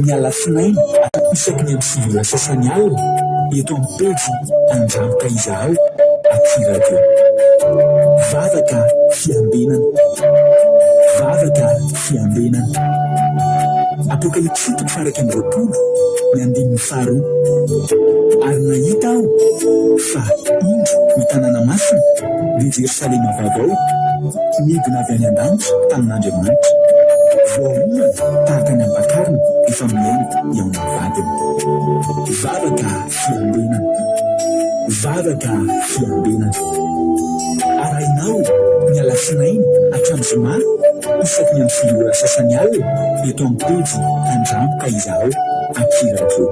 Ny alatsinainy isaky ny amin'ny 9 ora sasany alina eto amin'ny pejy Andramo ka izahao aty radio. Vavaka fiambenana. Vavaka fiambenana. Apokalypsy toko faha-21 ny andininy faharoa. Ary nahita aho fa indro ny tanàna masina, dia Jerosalema vaovao, nidina avy any an-danitra tamin'Andriamanitra. Voaomana tahaka ny ampakarina efa mihaino eo amin'ny vadiny. Vavaka fiambenana. Vavaka fiambenana. Arahinao ny alatsinainy hatramin'ny zoma isaky ny amin'ny 9 ora sasany alina eto amin'ny pejy Andramo ka izahao aty radio.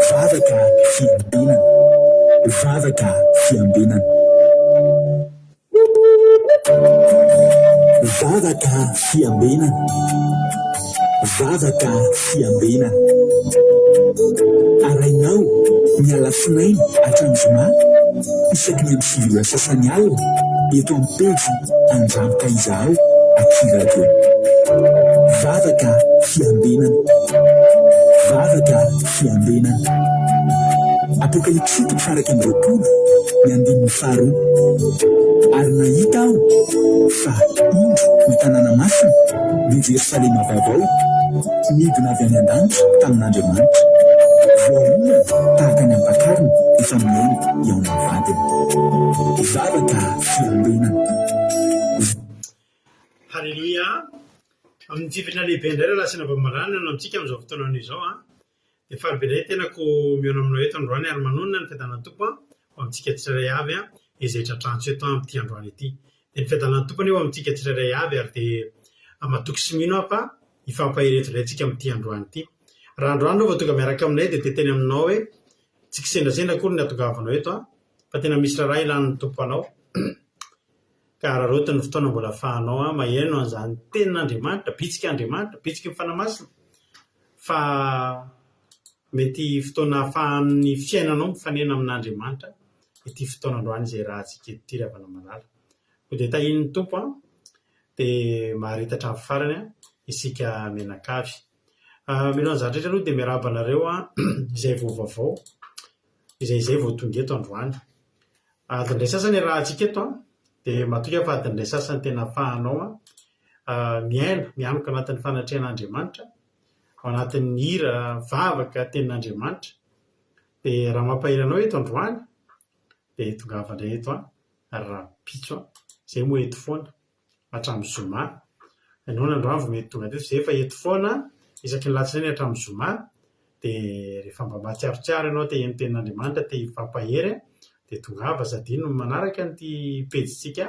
Vavaka fiambenana. Vavaka fiambenana. Vavaka fiambenana. Vavaka fiambenana. Arahinao ny alatsinainy hatramin'ny zoma isaky ny amin'ny 9 ora sasany alina eto amin'ny pejy Andramo ka izahao aty radio. Vavaka fiambenana. Vavaka fiambenana. Apokalypsy toko faha-21 ny andininy faharoa. Ary nahita aho fa indro ny tanàna masina, dia Jerosalema vaovao, nidina avy any an-danitra tamin'Andriamanitra. Voaomana tahaka ny ampakarina efa mihaino hihaona amin'ny vadiny. Vavaka fiambenana. Haleloia! Amin'ny fifaliana lehibe indray rahalahy sy anabavy malala no amintsika amin'izao fotoana izao an! Dia faly be indray ny tenako mihaona aminao eto androany ary manonona ny fiadanan'ny Tompo ho amintsika tsirairay avy izay tratrantso eto amin'ity androany ity. Dia ny fiadanan'ny Tompo anie ho amintsika tsirairay avy ary dia matoky sy mino aho fa hifampahery eto indray tsika amin'ity androany ity. Raha androany ianao vao tonga miaraka aminay dia te hiteny aminao hoe tsy kisendrasendra akory ny hatongavanao eto fa tena misy raharaha ilan'ny Tompo anao. Ka araraoty ny fotoana mbola afahanao maheno an'izany tenin'Andriamanitra, bitsik'Andriamanitra, bitsiky ny Fanahy Masina fa mety fotoana ahafahan'ny fiainanao mifanena amin'Andriamanitra ity fotoana androany izay iarahantsika eto ity ry havana malala. Koa dia tahian'ny Tompo an, dia mahareta hatramin'ny farany isika mianakavy. Mialohan'ny zavatra rehetra aloha dia miarahaba anareo izay vao vaovao, izay izay vao tonga eto androany. Adiny iray sasany iarahantsika eto an, dia matoky aho fa adiny iray sasany tena ahafahanao miaina, mianoka anatin'ny fanatrehan'Andriamanitra, ao anatin'ny hira, vavaka, tenin'Andriamanitra. Dia raha mampahery anao eto androany, dia tongava indray eto an, ary rahampitso an, izay moa eto foana. hatramin'ny zoma. Ianao ny androany vao mety tonga teto, izay efa eto foana isaky ny latsinainy hatramin'ny zoma, dia rehefa mba mahatsiarotsiaro ianao te hino tenin'Andriamanitra, te hifampahery dia tongava aza adino ny manaraka an'ity pejintsika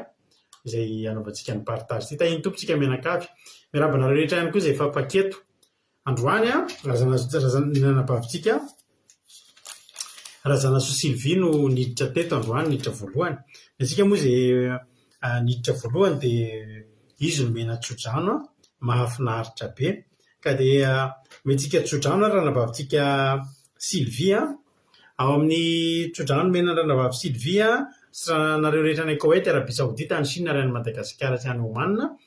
izay anaovantsika ny partage ity. Tahian'ny Tompo tsika mianakavy. Miarahaba anareo rehetra ihany koa izay efa mpaketo. Androany an, ny anabavintsika Razanasoa Sylvie no niditra teto androany, niditra voalohany. Ny antsika moa izay niditra voalohany dia izy nomena tsodrano an, mahafinaritra be. Ka dia omentsika tsodrano ary ranabavintsika Sylvie an. Ao amin'ny tsodrano nomena ny ranabavy Sylvie sy nareo rehetra any Koety, Arabie Saoudite, any Chine ary any Madagasikara sy any Oman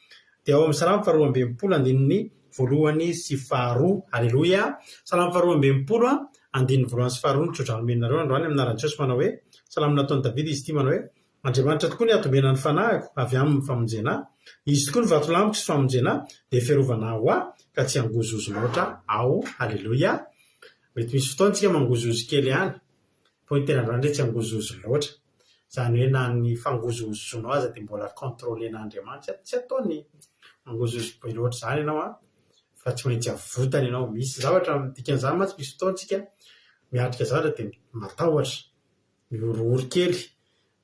dia ao amin'ny Salamo faharoa amby enimpolo andininy voalohany sy faharoa. Aleloia! Salamo faharoa amby enimpolo andininy voalohany sy faharoa ny tsodrano omenareo androany amin'ny anaran'i Jesosy manao hoe, Salamo nataon'i Davida izy ity manao hoe, Andriamanitra tokoa ny hatomena ny fanahiko, avy aminy ny famonjena ahy. Izy tokoa no vatolampiko sy famonjena ahy, dia fiarovana ahy ho ahy, ka tsy hangozohozo loatra aho. Aleloia! Mety misy fotoana tsika mangozohozo kely ihany, fa ny tena androany ndray tsy hangozohozo loatra. Izany hoe na ny fangozohozonao aza dia mbola contrôler-n'Andriamanitra, tsy ataony mangozohozo be loatra izany ianao an, fa tsy maintsy avotany ianao. Misy zavatra, dikan'izany mantsy misy fotoana tsika miatrika zavatra dia matahotra. Mihorohoro kely,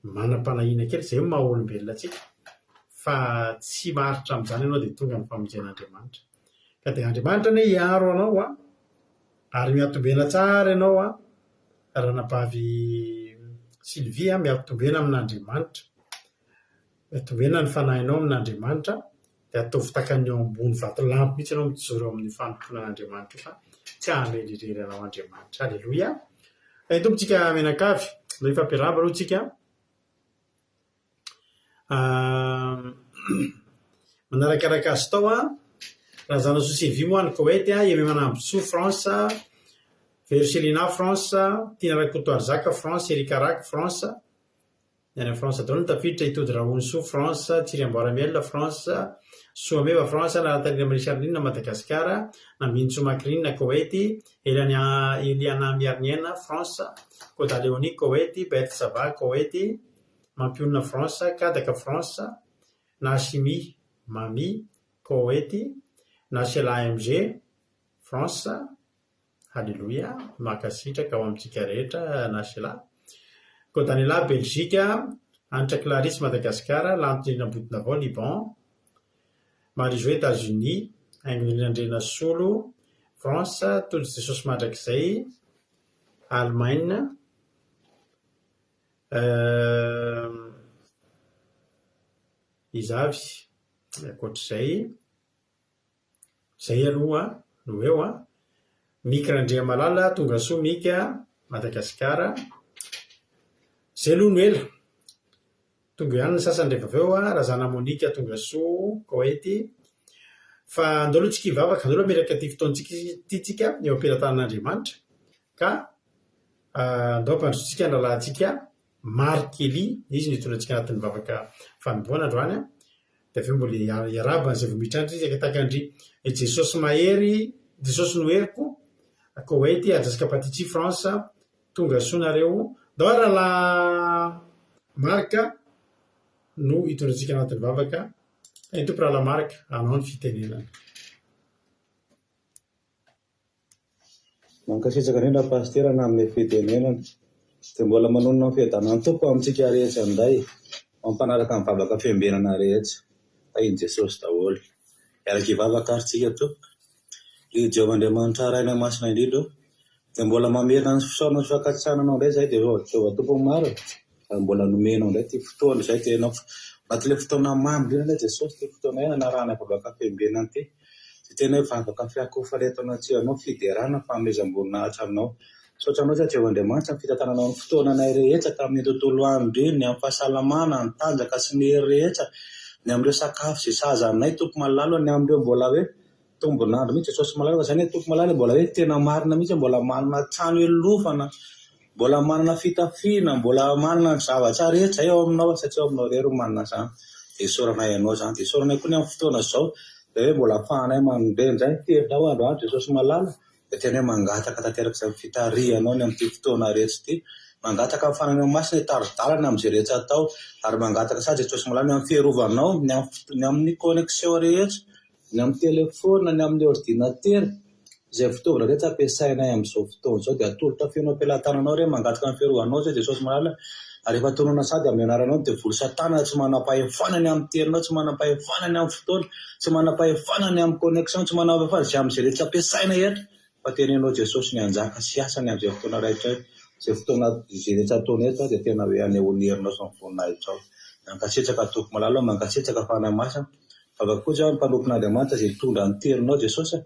manam-panahiana kely, izay no maha olombelona antsika, fa tsy maharitra amin'izany ianao dia tonga ny famonjen'Andriamanitra. Ka dia Andriamanitra anie hiaro anao an, ary miatombena tsara ianao an, ranabavy Sylvie an, miatombena amin'Andriamanitra, miatombena ny fanahinao amin'Andriamanitra, dia ataovy tahaka ny eo ambony vatolampy mihitsy ianao mijoro eo amin'ny fanompoana an'Andriamanitra io fa tsy hamely irery anao Andriamanitra. Aleloia! Hay Tompo tsika mianakavy, ndao hifampiarahaba aloha tsika. Manarakaraka azy tao an, Razanasoa Sylvie moa any Koweït, Aimé Manambotsoa, France, Vero Selina, France, Tiana Rakotoarizaka, France, Eric Araka, France, Ny any France daholo no tafiditra, Itody Rahonisoa, France, Tsiriamboara Miel, France, Soameva, France, Naratanirina Marie Charline, Madagascar, Nambinintsoa Macrine, Koweït, Eliana Eliana Miariniaina, France, Koda Léonie, Koweït, Berthe Sava, Koweït, Mampionona, France, Kadaka, France, Nahashimi Mamy, Koweït, Nashela AMG, France, Haleloia, mankasitraka ho amintsika rehetra Nashela. Kodanela, Belgique, Hanitra Clarisse, Madagascar, Lanto Nirina Liban, Marie Jo, Etats-Unis, Haingo Nirina Andrianasolo, France, Tojo Jesosy Mandrakizay, Allemagne. Iza avy ankoatr'izay? Izay aloha no eo an! Mika Randriamalala, tongasoa Mika, Madagasikara. Izay aloha no ela. Tonga ihany ny sasany rehefa avy eo an! Razana Monica, tongasoa Koety. Fa andao aloha tsika hivavaka, andao aloha hametraka ity fotoantsika ity tsika eo am-pelatanan'Andriamanitra ka andao hampandrosoantsika ny rahalahintsika Marc Elie, izy no hitondra antsika anatin'ny vavaka fanombohana androany an! Dia avy eo mbola hiarahaba an'izay vao miditra any izy tahaka an-dry Jesosy Mahery, Jesosy no heriko, Koweït, Ajaska Patici, France, tonga soa nareo. Ndao ary rahalahy Marc no hitondra antsika anatin'ny vavaka. Eny Tompo rahalahy Marc, anao ny fitenenana. Mankasitraka indrindra Pasitera nanome fitenenana. Dia mbola manonona ny fiadanan'ny Tompo amintsika rehetra indray, mampanaraka ny vavaka fiambenana rehetra. Tahin'i Jesosy daholo. Hiaraka hivavaka ary tsika tompoko. Ry Jehovah Andriamanitra Rainay Masina indrindra ô, dia mbola mamerina ny fisaorana sy fankasitrahana Anao indray izahay Jehovah Tompon'ny maro e, ary mbola nomenao indray ity fotoana izay tena anatin'ilay fotoana mamy indrindra anie Jesosy ity fotoana hanarahana vavaka fiambenana ity. Dia tena hoe vavaka fiankohofana eto anatrehanao, fiderana, fanomezam-boninahitra aminao. Misaotra anao Jehovah Andriamanitra amin'ny fitantananao ny fotoananay rehetra tamin'iny tontolo andro iny, ny amin'ny fahasalamana, ny tanjaka sy ny hery rehetra, ny amin'ireo sakafo izay sahaza anay Tompo malala, ny amin'ireo mbola hoe tombon'andro mihitsy Jesosy malala, fa izany hoe Tompo malala mbola hoe tena marina mihitsy mbola manana trano hialofana, Mbola manana fitafiana, mbola manana ny zavatra rehetra izay ao aminao satria ao aminao irery no manana izany. Dia isaoranay Anao izany. Dia isaoranay koa ny amin'ny fotoana izao izay hoe mbola ahafahanay manome indray ny teninao androany Jesosy malala. Dia tena hoe mangataka tanteraka izay fitarihanao ny amin'ity fotoana rehetra ity. Mangataka ny Fanahinao Masina hitari-dalana amin'izay rehetra atao. Ary mangataka sady Jesosy malala ny amin'ny fiarovanao ny amin'ny connexion rehetra. Ny amin'ny telefaonina, ny amin'ny ordinatera, izay fitaovana rehetra ampiasainay amin'izao fotoana izao dia atolotra feno am-pelatananao re, mangataka ny fiarovanao izay Jesosy malala, ary efa tononina sady amin'ny anaranao ny devoly satana tsy manam-pahefana ny amin'ny teninao, tsy manam-pahefana ny amin'ny fotoana, tsy manam-pahefana ny amin'ny connexion, tsy manam-pahefana izay amin'izay rehetra ampiasaina eto, fa tenenao Jesosy ny hanjaka sy hiasa ny amin'izay fotoana rehetra, izay fotoana izay rehetra ataonay eto dia tena hoe hanehoan'ny herinao sy ny voninahitrao. Mankasitraka Tompo malala, mankasitraka Fanahy Masina. Vavaka koa zany mpanompon'Andriamanitra izay hitondra ny teninao Jesosy a!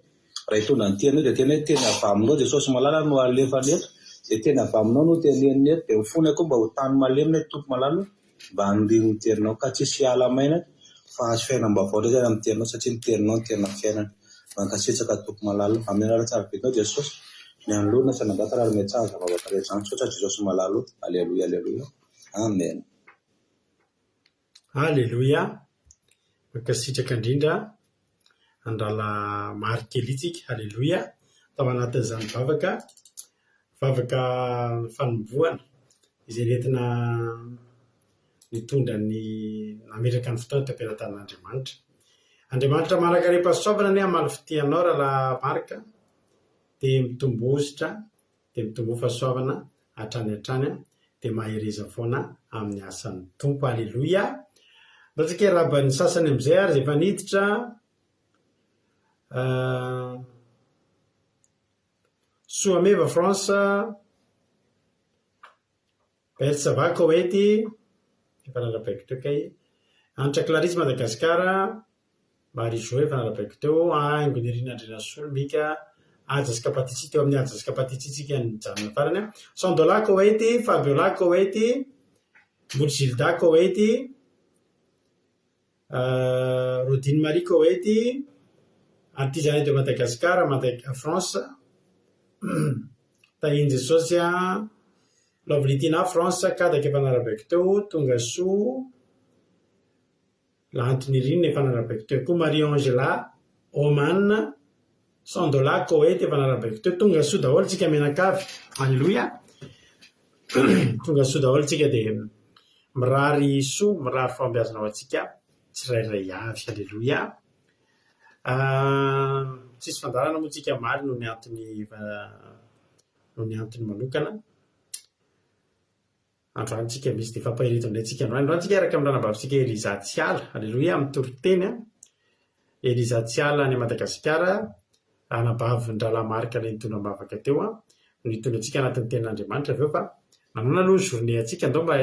Raha hitondra ny teninao dia tena hoe teny avy aminao Jesosy malala no alefany eto, izay teny avy aminao no teneniny eto, dia mifonay koa mba ho tany malemy ilay Tompo malala o, mba haniriany ny teninao ka tsisy hiala maina eto fa hahazo fiainam-baovao indray zany amin'ny teninao satria ny teninao no tena fiainana. Mankasitraka Tompo malala o! Amin'ny anaran'ny tsara-vidinao Jesosy, mianoloana sy anangatana ary mihatsara izany vavaka rehetra izany. Misaotra Jesosy malala o! Aleloia aleloia! Amen. Aleloia! Mankasitraka indrindra an-drahalahy Marc Elie tsika, aleloia! Tao anatin'izany vavaka, vavaka fanombohana izay nentina nitondra ny, nametraka ny fotoana teo am-pelatanan'Andriamanitra. Andriamanitra manankarem-pahasoavana anie hamaly fitia anao rahalahy Marc, dia mitombohosotra dia mitomboa fahasoavana hatrany hatrany dia mahereza foana amin'ny asan'ny Tompo. Aleloia! Ndao tsika hiarahaba ny sasany amin'izay ary izay efa niditra. Soameva France, Bertsava Koety, efa narabaiko teo kay. Hanitra Clarisse Madagascar, Marie Jo efa narabaiko teo, Haingo Nirina Andrianasolo, Mika, Haja sy Kapatitsy, teo amin'ny Haja sy Kapatitsy tsika nijanona farany. Sandola Koety, Fabiola Koety, Mboly Gilda Koety, Rodine Marie Koety. Artisanat de Madagascar, France. Tahian'i Jesosy a. Lovely Tina, France, Kadaka efa narabaiko teo, tonga soa. Lantonirina efa narabaiko teo koa. Marie Angela, Oman, Sandola, Koweït efa narabaiko teo. Tonga soa daholo tsika mianakavy. Alléluia. Tonga soa daholo tsika dia mirary soa, mirary fahombiazana ho antsika tsirairay avy. Alléluia. Tsisy fandaharana moa tsika omaly noho ny antony efa noho ny antony manokana. Androany tsika misy dia fampahereto indray tsika androany. Androany tsika hiaraka amin'ny ranabavitsika Eliza Tsiala. Aleloia amin'ny toriteny an. Eliza Tsiala any Madagasikara, anabavin-drahalahy Marc ilay nitondra am-bavaka teo an, no hitondra antsika anatin'ny tenin'Andriamanitra avy eo fa manaona aloha ny journée antsika, andao mba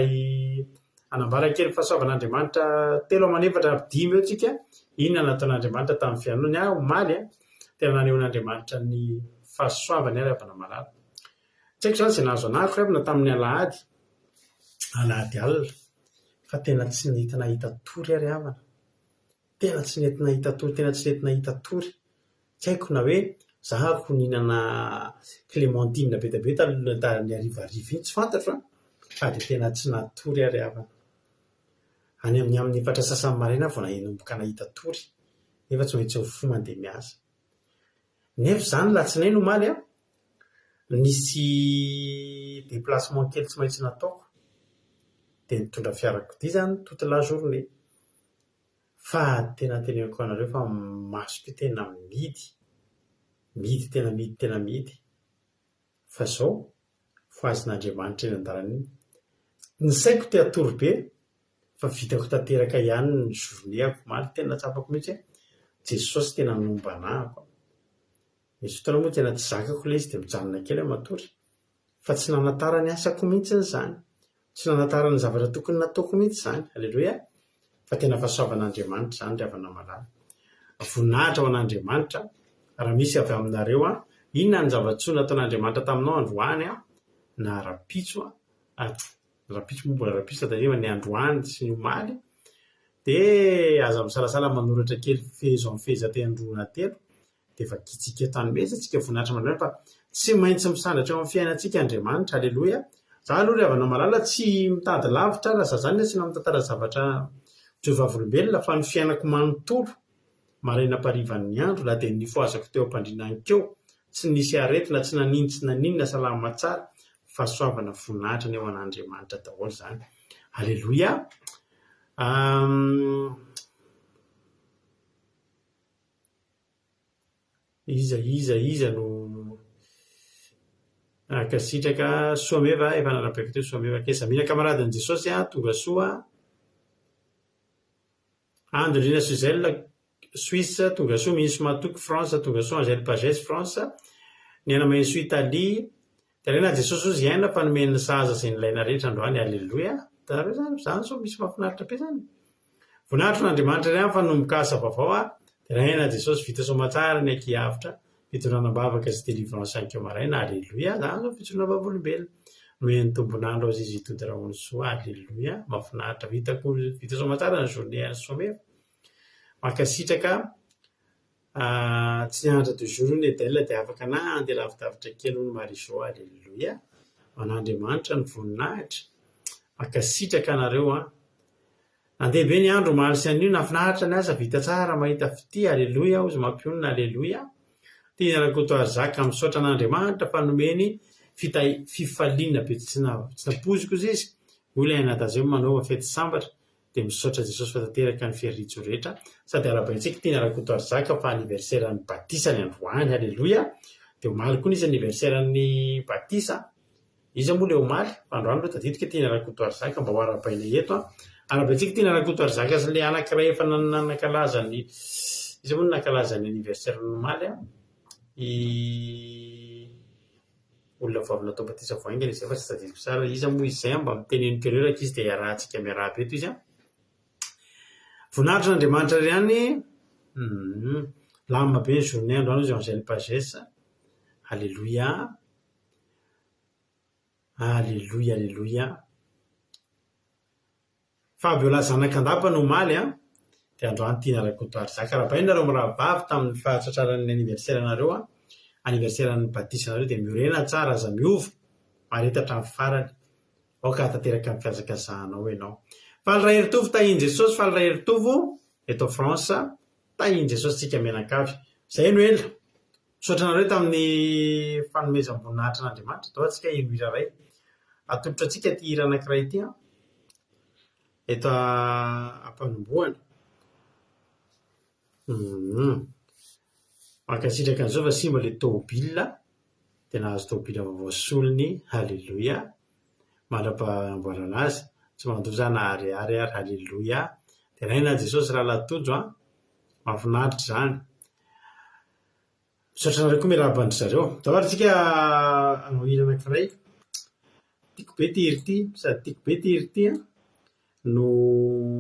hanambara kely ny fahasoavan'Andriamanitra telo aman'efatra ary dimy eo tsika, inona no nataon'Andriamanitra tamin'ny fiainanao. Ny ahy omaly an, tena nanehoan'Andriamanitra ny fahasoavany aho ry havana malala. Tsy haiko izany izay nahazo anah ry havana tamin'ny alahady, alahady alina, fa tena tsy nety nahita tory aho ry havana. Tena tsy nety nahita tory, tena tsy nety nahita tory. Tsy haiko na hoe za ko nihinana clémentine be dia be tamin'ny harivariva iny, tsy fantatro an! Fa dia tena tsy natory aho ry havana. Any amin'ny amin'ny efatra sasany maraina aho vao nanomboka nahita tory, nefa tsy maintsy mifoha mandeha miasa. Nefa izany alatsinainy omaly an, nisy déplacement kely tsy maintsy nataoko, dia nitondra fiarakodia izany toute la journée. Fa tena teneniko anareo fa masoko io tena mihidy, mihidy tena mihidy tena mihidy. Fa zao, fohazin'Andriamanitra eny an-dalana iny. Ny saiko te hatory be fa vitako tanteraka ihany ny journée-ako omaly, tena tsapako mihitsy hoe Jesosy tena nomba anahako. Misy fotoana moa tena tsy zakako ilay izy dia mijanona kely aho matory. Fa tsy nanantara ny asako mihitsy izany. Tsy nanantara ny zavatra tokony nataoko mihitsy izany. Aleloia! Fa tena fahasoavan'Andriamanitra izany ry havana malala. Voninahitra ho an'Andriamanitra. Raha misy avy aminareo an, inona ny zava-tsoa nataon'Andriamanitra taminao androany an, na rahampitso an, rahampitso moa mbola rahampitso sady hariva, ny androany sy ny omaly, dia aza misalasala manoratra kely fehezo amin'ny fehezanteny roa na telo dia vakintsika eto hanomezantsika voninahitra mandrakizay fa tsy maintsy misandratra eo amin'ny fiainantsika Andriamanitra, aleloia. Za aloha ry havana malala tsy mitady lavitra raha za zany asiana mitantara zavatra mijoro vavolombelona fa ny fiainako manontolo maraina am-parivan'ny andro na dia nifohazako teo am-pandriana ankeo tsy nisy aretina tsy nanino tsy naninona salama tsara fahasoavana voninahitra anie ho an'Andriamanitra daholo izany aleloia. Iza iza iza no nankasitraka Soameva efa narabaiko teo Soameva kesa mila camaradin'i Jesosy a tonga soa Ando Indrindra Suzelle Suisse tonga soa Mihintsy Matoky France tonga soa Angèle Pages France Niaina Mahensoa Italie Deraina Jesosy ozy hiaina fa nomeny sahaza izay nilaina rehetra androany Aleloia Hitanareo izany izany sao misy mahafinaritra be izany Voninahitro an'Andriamanitra ihany fa nomboka asa vaovao aho Deraina Jesosy vita soamatsara ny akia avotra fitondrana am-bavaka sy délivrance ankeo maraina Aleloia izany zao fijoroana vavolombelona Nomeny tombon'andro azy izy hitody rahon'ny soa Aleloia mahafinaritra vitako vita soamatsara ny journée any Soameva Mankasitraka Tsy nianatra du jour hono Edel dia afaka na handeha lavidavitra kely hono Marie Jo Alléluia Ho an'Andriamanitra ny voninahitra Mankasitraka anareo an Nandeha be ny andro omaly sy anio Nahafinaritra ny asa vita tsara mahita fitia Alléluia hozy mampionona Alléluia Tiana Rakotoarizaka Misaotra an'Andriamanitra fa nomeny fitahi fifaliana be tsy nampoiziko hozy izy Hoy ilay anadahy manaova fety sambatra dia misaotra Jesosy fa tanteraka ny fiharian-tsoa rehetra sady arahabaintsika Tiana Rakotoarizaka fa anniversaire ny batisany androany aleloia dia omaly koa nisy anniversaire ny batisa iza moa le omaly fa androany aloha tadidiko Tiana Rakotoarizaka mba ho arahabaina eto an arahabaintsika Tiana Rakotoarizaka sy le anankiray efa nankalaza ny iza moa no nankalaza ny anniversaire ny omaly an i Olona vao avy natao batisa vao haingana izay fa tsy tadidiko tsara. Iza moa izy izay an? Mba miteneno kely eo rankizy dia iarahantsika miarahaba eto izy an. Voninahitr' Andriamanitra irery ihany. Hum. Lamina be ny journée androany hozy Angèle Pages. Alléluia. Alléluia, Alléluia. Fabiola zanak'Andapa no omaly an. Dia androany Tiana Rakotoarizaka. Arahabaina nareo mirahavavy tamin'ny fahatratraran'ny anniversaire-nareo an! Anniversaire-n'ny batisanareo dia miorena tsara, aza miova, mahareta hatramin'ny farany. Aoka hahatanteraka ny fihazakazahanao ianao. Faly Raheritovo tahin'i Jesosy Faly Raheritovo eto France tahin'i Jesosy tsika mianakavy. Zay no ela. Misaotra anareo tamin'ny fanomezam-boninahitra an'Andriamanitra. Ndao antsika hino hira iray. Atolotra antsika ity hira anankiray ity an. Eto am-panombohana. Hum. Mankasitraka an'izao fa simba ilay tômôbila dia nahazo tômôbila vaovao solony. Aleloia. Mandra-panamboarana azy. Tsy mandoa za na ariary ary. Aleloia. Deraina Jesosy rahalahy Tojo an. Mahafinaritra izany. Misaotra anareo koa miarahaba an-dry zareo. Ndao ary tsika hanao hira anankiray. Tiako be ity hira ity, sady tiako be ity hira ity an, no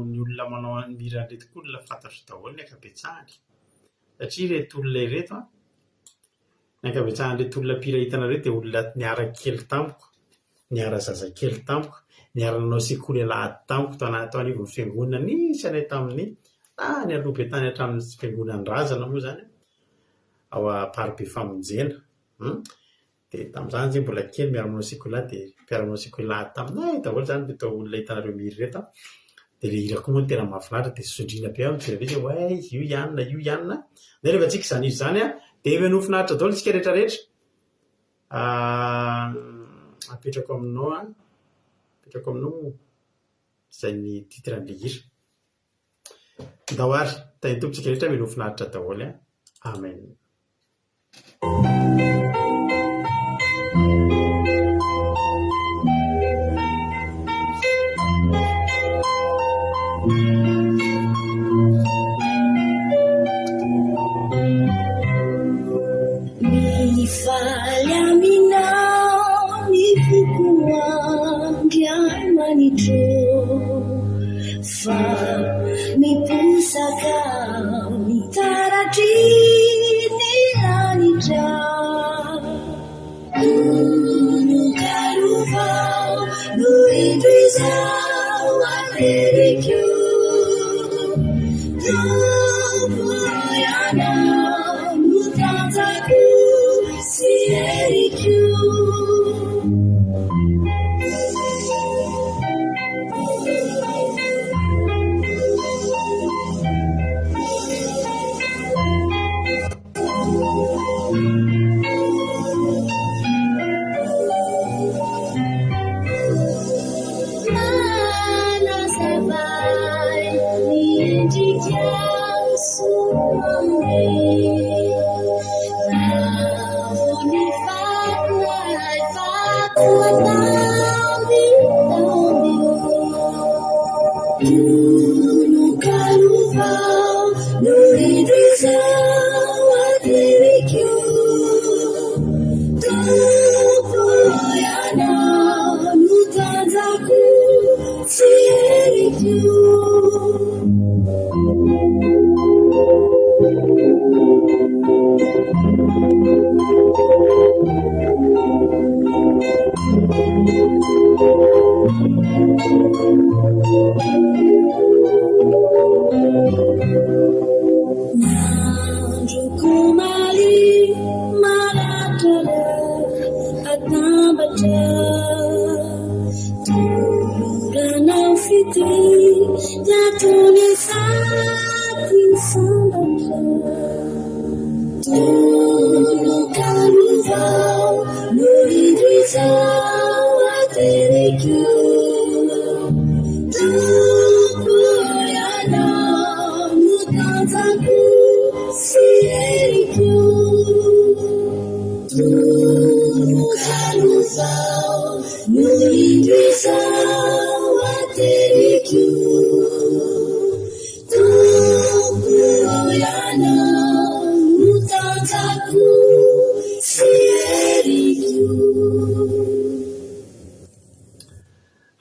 ny olona manao ny mihira an'ireto koa olona fantatro daholo ny ankabetsahany. Satria ireto olona ireto an, ny ankabetsahan'ireto olona mpihira hitanareo dia olona niara-kely tamiko, niara-zazakely tamiko, niara-nanao sekoly alahady tamiko tao anaty tao anivon'ny fiangonana nisy anay tamin'ny tany aloha be tany hatramin'ny fiangonan'ny razana moa izany an, ao Amparibe Famonjena. Hum. Dia tamin'izany izahay mbola kely miara-manao sekoly alahady dia mpiara-manao sekoly alahady taminay daholo izany ireto olona hitanareo mihira ireto an. Dia ilay hira koa moa no tena mahafinaritra dia sondriana be aho mijery an'izy hoe way io i anona, io i anona. Dia rehefa tsika izany hira izany an, dia henoy finaritra daholo isika rehetra rehetra. Apetrako aminao an, apetrako aminao izay ny titre an'ilay hira. Ndao ary, tahin'ny Tompo tsika rehetra, mino ho finaritra daholo an. Amen. Mifaly aminao ny foko Andriamanitro Fa miposaka ny taratry ny lanitra Tononkalo vao no indro izao ateriko Tompo Ianao no tanjako sy heriko. Manazava ny endrika soa Lavo ny fanahy fa tambitamby Tononkalo vao no indro izao ateriko Tompo Ianao no tanjako sy heriko. Nandroko omaly maratra atambatra Tolorana fitia Dia sady sambatra Tononkalo vao no indro izao ateriko Tompo Ianao no tanjako sy heriko Tononkalo vao no indro izao ateriko Tompo Ianao no tanjako sy heriko.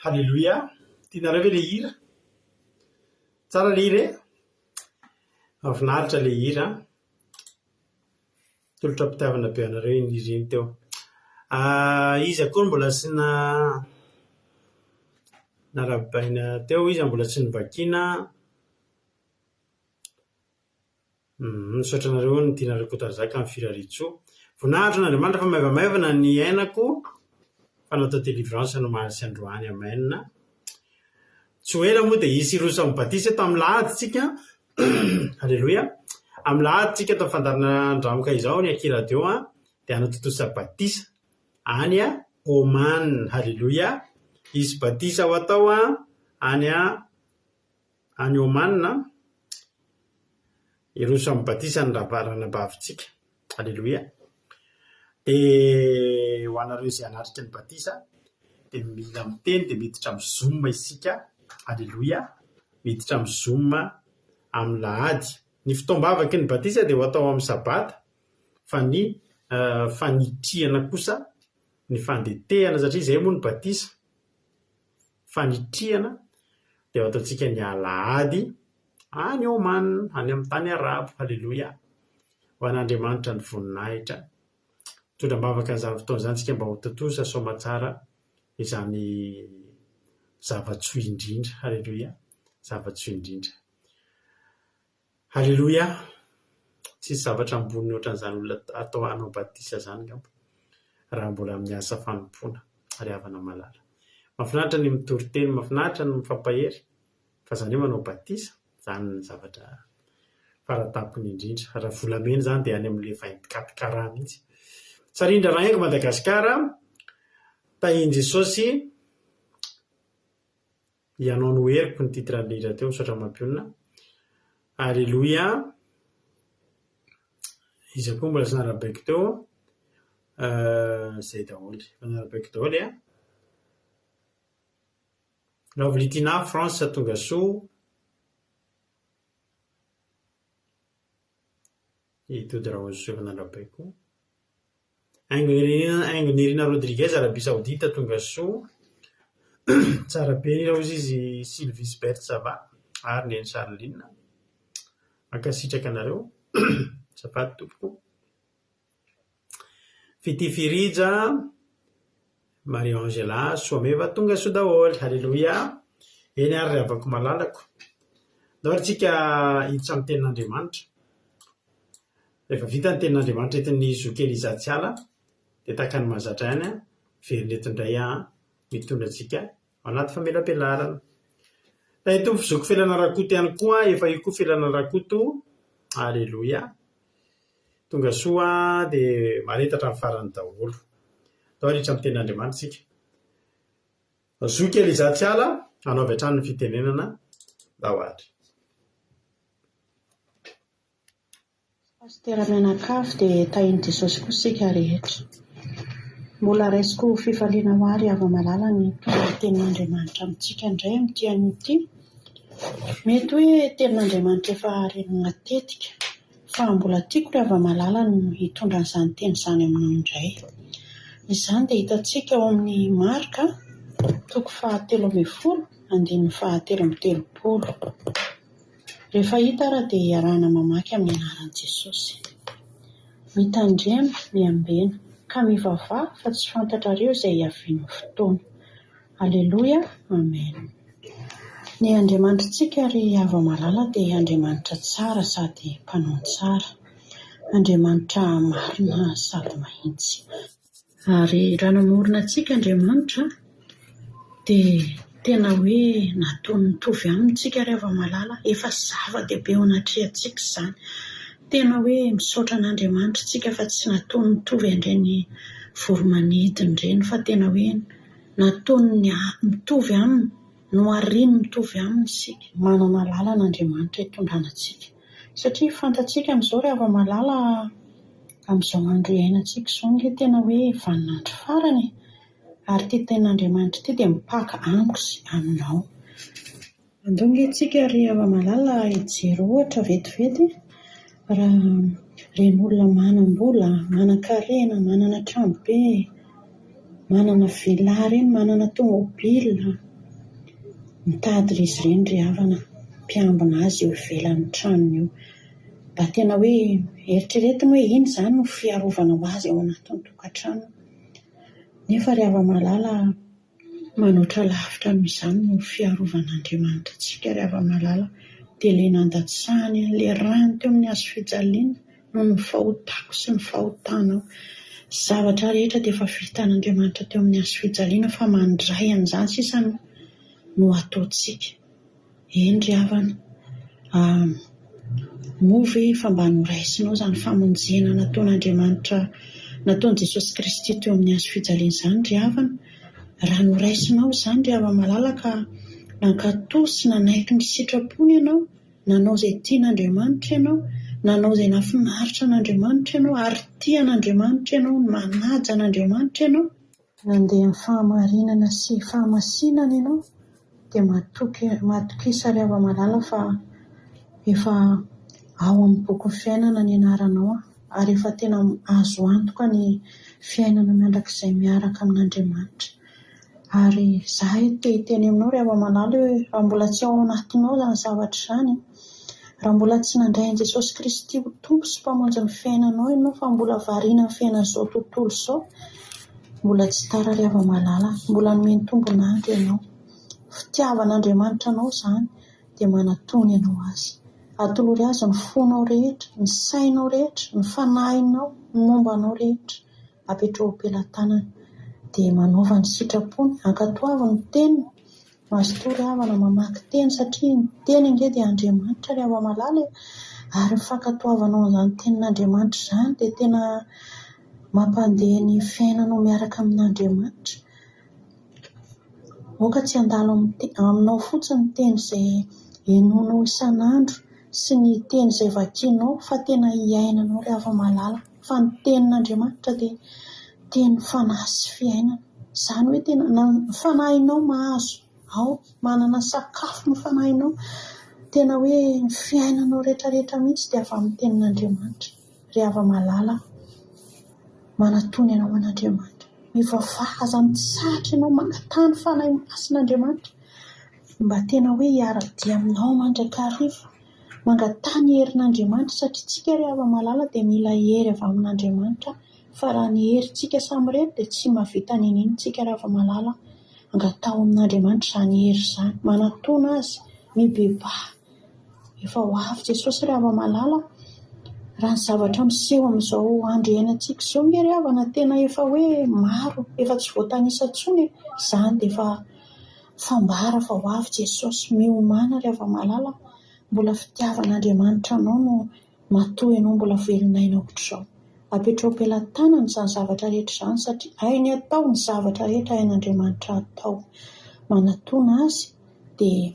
Haleloia! Tianareo ve ilay hira? Tsara ilay hira e! Mahafinaritra ilay hira an! Tolotra am-pitiavana be anareo iny hira iny teo. Iza koa no mbola tsy narahabaina teo? Iza mbola tsy novakiana? Misaotra anareo ny Tiana Rakotoarizaka amin'ny firariantsoa. Voninahitra an'Andriamanitra fa maivamaivana ny ainako fa natao délivrance ny omaly sy androany. Amen. Tsy ho ela moa dia hisy hiroso amin'ny batisa eto amin'ny lahady tsika. Aleloia. Amin'ny lahady tsika eto amin'ny fandaharana Andramoka izao ny Aky Radio dia hanatontosa batisa any Oman. Haleloia. Hisy batisa ho atao any any Oman. Hiroso amin'ny batisa ny ranabavintsika. Haleloia. Dia ho anareo izay hanatrika ny batisa dia mila miteny dia miditra amin'ny Zoom isika. Haleloia. Miditra amin'ny Zoom amin'ny lahady. Ny fotoam-bavaky ny batisa dia ho atao amin'ny sabata. fa ny fanitrihana kosa, ny fandetehana satria izay moa ny batisa, fanitrihana dia ataontsika ny alahady any Oman, any amin'ny tany arabo, haleloia! Ho an'Andriamanitra ny voninahitra. Mitondra am-bavaka an'izany fotoana izany isika mba ho tontosa soamatsara izany zava-tsoa indrindra, haleloia! Zava-tsoa indrindra. Haleloia! Tsisy zavatra ambony ohatran'izany olona atao hanao batisa izany angamba raha mbola amin'ny asa fanompoana ry havana malala. Mahafinaritra ny mitory teny, mahafinaritra ny mifampahery fa izany hoe manao batisa, izany ny zavatra faratampony indrindra. Raha volamena izany dia any amin'ilay 24 carats mihitsy. Sarindra Rahaingo Madagasikara, tahin'i Jesosy. Ianao no heriko ny titre an'ilay hira teo, misaotra mampionona. Aleloia. Iza koa mbola tsy narabaiko teo? Izay daholo. Efa narabaiko daholo e. Lovely Tina, France, tonga soa. I Tody Rahozo efa narabaiko. Haingo Nirina Rodriguez, Arabie Saoudite, tonga soa. Tsara be ny hira hozy izy Sylvie Sbert ça va ary Neny Charline. Mankasitraka anareo. Azafady tompoko. Fitia Firija, Marie Angela, Soameva tonga soa daholo. Alléluia. Eny ary ry havako malalako. Ndao ary tsika hiditra amin'ny tenin'Andriamanitra. Rehefa vita ny tenin'Andriamanitra entin'i Zoky Eliza Tsiala dia tahaka ny mahazatra ihany, miverina eto indray aho mitondra antsika ao anaty famelabelarana. Tahin'ny Tompo Zoky Felana Rakoto ihany koa, efa io koa Felana Rakoto, Aleloia. Tonga soa dia mahareta hatramin'ny farany daholo. Atao ritra amin'ny tenin'Andriamanitra isika. Zoky Eliza Tsiala, hanao avy hatrany ny fitenenana, ndao ary. Pasitera mianakavy dia tahin'i Jesosy koa isika rehetra. Mbola raisiko ho fifaliana ho ahy ry hava-malala ny hitondra ny tenin'Andriamanitra amintsika indray amin'ity anio ity. Mety hoe tenin'Andriamanitra efa re matetika fa mbola tiako ry hava-malala ny hitondra an'izany teny izany aminao indray. Izany dia hitantsika ao amin'ny Marka toko fahatelo ambinifolo andininy fahatelo amby telopolo. Rehefa hita ary dia iarahana mamaky amin'ny anaran'i Jesosy. Mitandrema, miambena, ka mivavaha fa tsy fantatrareo izay hiavian'ny fotoana. Aleloia, Amen. Ny Andriamanitritsika ry hava-malala dia Andriamanitra tsara sady mpanao ny tsara. Andriamanitra marina sady mahitsy. Ary raha namorona antsika Andriamanitra dia tena hoe nataony mitovy aminy isika ry hava-malala, efa zava-dehibe eo anatrehantsika izany. Tena hoe misaotra an'Andriamanitra isika fa tsy nataony mitovy an'ireny voro-manidina ireny fa tena hoe nataony mitovy aminy, nohariny mitovy aminy isika. Manana lalana Andriamanitra hitondrana antsika. Satria fantatsika amin'izao ry hava-malala amin'izao andro iainantsika izao ange tena hoe vaninandro farany e! Ary ity tenin'Andriamanitra ity dia mipaka amiko sy aminao. Andao ange tsika ry hava-malala hijery ohatra vetivety raha ireny olona manam-bola, manan-karena, manana trano be, manana villa ireny, manana tomobile, mitady izy ireny ry havana mpiambina azy eo ivelan'ny tranony eo. Mba tena hoe eritreretiny hoe iny izany no fiarovana ho azy ao anatin'ny tokantranony. Nefa ry hava-malala, manoatra lavitra noho izany no fiarovan'Andriamanitra antsika ry hava-malala. Dia ilay nandatsahany an'ilay rany teo amin'ny hazo fijaliana noho ny fahotako sy ny fahotanao. Ny zavatra rehetra dia efa vitan'Andriamanitra teo amin'ny hazo fijaliana fa mandray an'izany sisa no no ataontsika. Eny ry havana a, moa ve efa mba noraisinao izany famonjena nataon'Andriamanitra, nataon'i Jesosy Kristy teo amin'ny hazo fijaliana izany ry havana? Raha noraisinao izany ry hava-malala ka nankatò sy nanaiky ny sitrapony ianao, nanao izay tian'Andriamanitra ianao, nanao izay nahafinaritra an'Andriamanitra ianao ary tia an'Andriamanitra ianao, manaja an'Andriamanitra ianao, nandeha amin'ny fahamarinana sy fahamasinana ianao dia matoky, matokisa ry hava-malala fa efa ao amin'ny bokin'ny fiainana ny anaranao ary efa tena azo antoka ny fiainana mandrakizay miaraka amin'Andriamanitra. Ary izaho eto te hiteny aminao ry hava-malala hoe raha mbola tsy ao anatinao izany zavatra izany, raha mbola tsy nandray an'i Jesosy Kristy ho Tompo sy Mpamonjy ny fiainanao ianao fa mbola variana amin'ny fiainan'izao tontolo izao, mbola tsy tara ry hava-malala, mbola nomeny tombon'andro ianao. Fitiavan'Andriamanitra anao izany dia manatona ianao Azy. Atolory Azy ny fonao rehetra, ny sainao rehetra, ny fanahinao, ny momba anao rehetra. Apetraho am-pelatanany. Dia manaova ny sitrapony, ankatoavy ny teniny. Mazotoa ry havana mamaky teny satria ny teny ange dia Andriamanitra ry hava-malala e! Ary ny fankatoavanao an'izany tenin'Andriamanitra izany dia tena mampandeha ny fiainanao miaraka amin'Andriamanitra. Aoka tsy handalo aminao fotsiny ny teny izay henoinao isan'andro sy ny teny izay vakianao fa tena hiainanao ry hava-malala fa ny tenin'Andriamanitra dia teny fanahy sy fiainana. Izany hoe tena na ny fanahinao mahazo ao, manana sakafo ny fanahinao, tena hoe ny fiainanao rehetrarehetra mihitsy dia avy amin'ny tenin'Andriamanitra. Ry hava-malala, manatona ianao an'Andriamanitra. Mivavaha, aza mitsahatra ianao mangataha ny Fanahy Masin'Andriamanitra mba tena hoe hiara-dia aminao mandrakariva. Mangataha ny herin'Andriamanitra satria isika ry hava-malala dia mila hery avy amin'Andriamanitra fa raha ny herintsika samirery dia tsy mahavita n'inon'inona isika ry hava-malala. Angataho amin'Andriamanitra izany hery izany. Manatona Azy, mibebaha. Efa ho avy Jesosy ry hava-malala a! Raha ny zavatra miseho amin'izao andro iainantsika izao nge ry havana tena efa hoe maro, efa tsy voatanisa intsony e! Izany dia efa fambara fa ho avy Jesosy. Miomàna ry hava-malala a! Mbola fitiavan'Andriamanitra anao no matoa ianao mbola velon'aina ohatr'izao. Apetraho am-pelatanana izany zavatra rehetra izany satria hainy atao ny zavatra rehetra hain'Andriamanitra atao. Manatòna Azy dia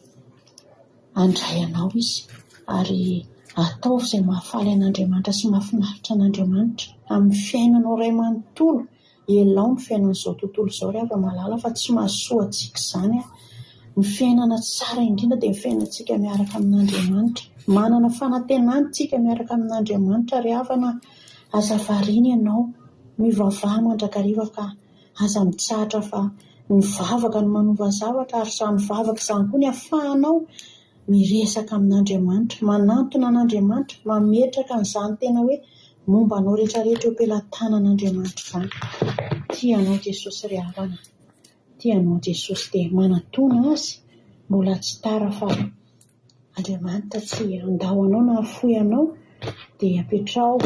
handray anao Izy ary ataovy izay mahafaly an'Andriamanitra sy mahafinaritra an'Andriamanitra amin'ny fiainanao iray manontolo. Ialao ny fiainan'izao tontolo izao ry hava-malala fa tsy mahasoa antsika izany an! Ny fiainana tsara indrindra dia ny fiainantsika miaraka amin'Andriamanitra. Manana fanantenana isika miaraka amin'Andriamanitra ry havana a! Aza variana ianao, mivavaha mandrakariva fa aza mitsahatra fa ny vavaka no manova zavatra ary izany vavaka izany koa ny ahafahanao miresaka amin'Andriamanitra, manantona an'Andriamanitra, mametraka an'izany tena hoe momba anao rehetrarehetra eo am-pelatanan'Andriamanitra izany. Tia anao Jesosy ry havana, tia anao Jesosy dia manatona Azy, mbola tsy tara fa Andriamanitra tsy handao anao na hahafoy anao dia apetraho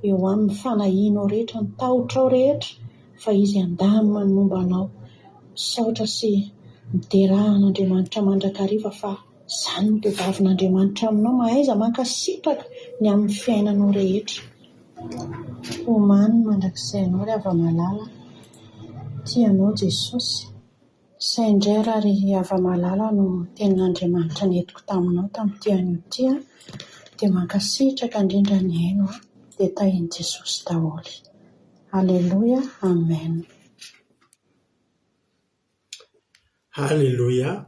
eo aminy ny fanahianao rehetra, ny tahotrao rehetra fa Izy handamina ny momba anao. Misaotra sy midera an'Andriamanitra mandrakariva fa izany no tediavin'Andriamanitra aminao, mahaiza mankasitraka ny amin'ny fiainanao rehetra. Omano mandrakizay anao ry hava-malala, tia anao Jesosy. Izay indray raha ry hava-malala no tenin'Andriamanitra nentiko taminao tamin'ity anio ity an, dia mankasitraka indrindra nihaino an, dia tahin'i Jesosy daholo. Aleloia, Amen. Haleloia,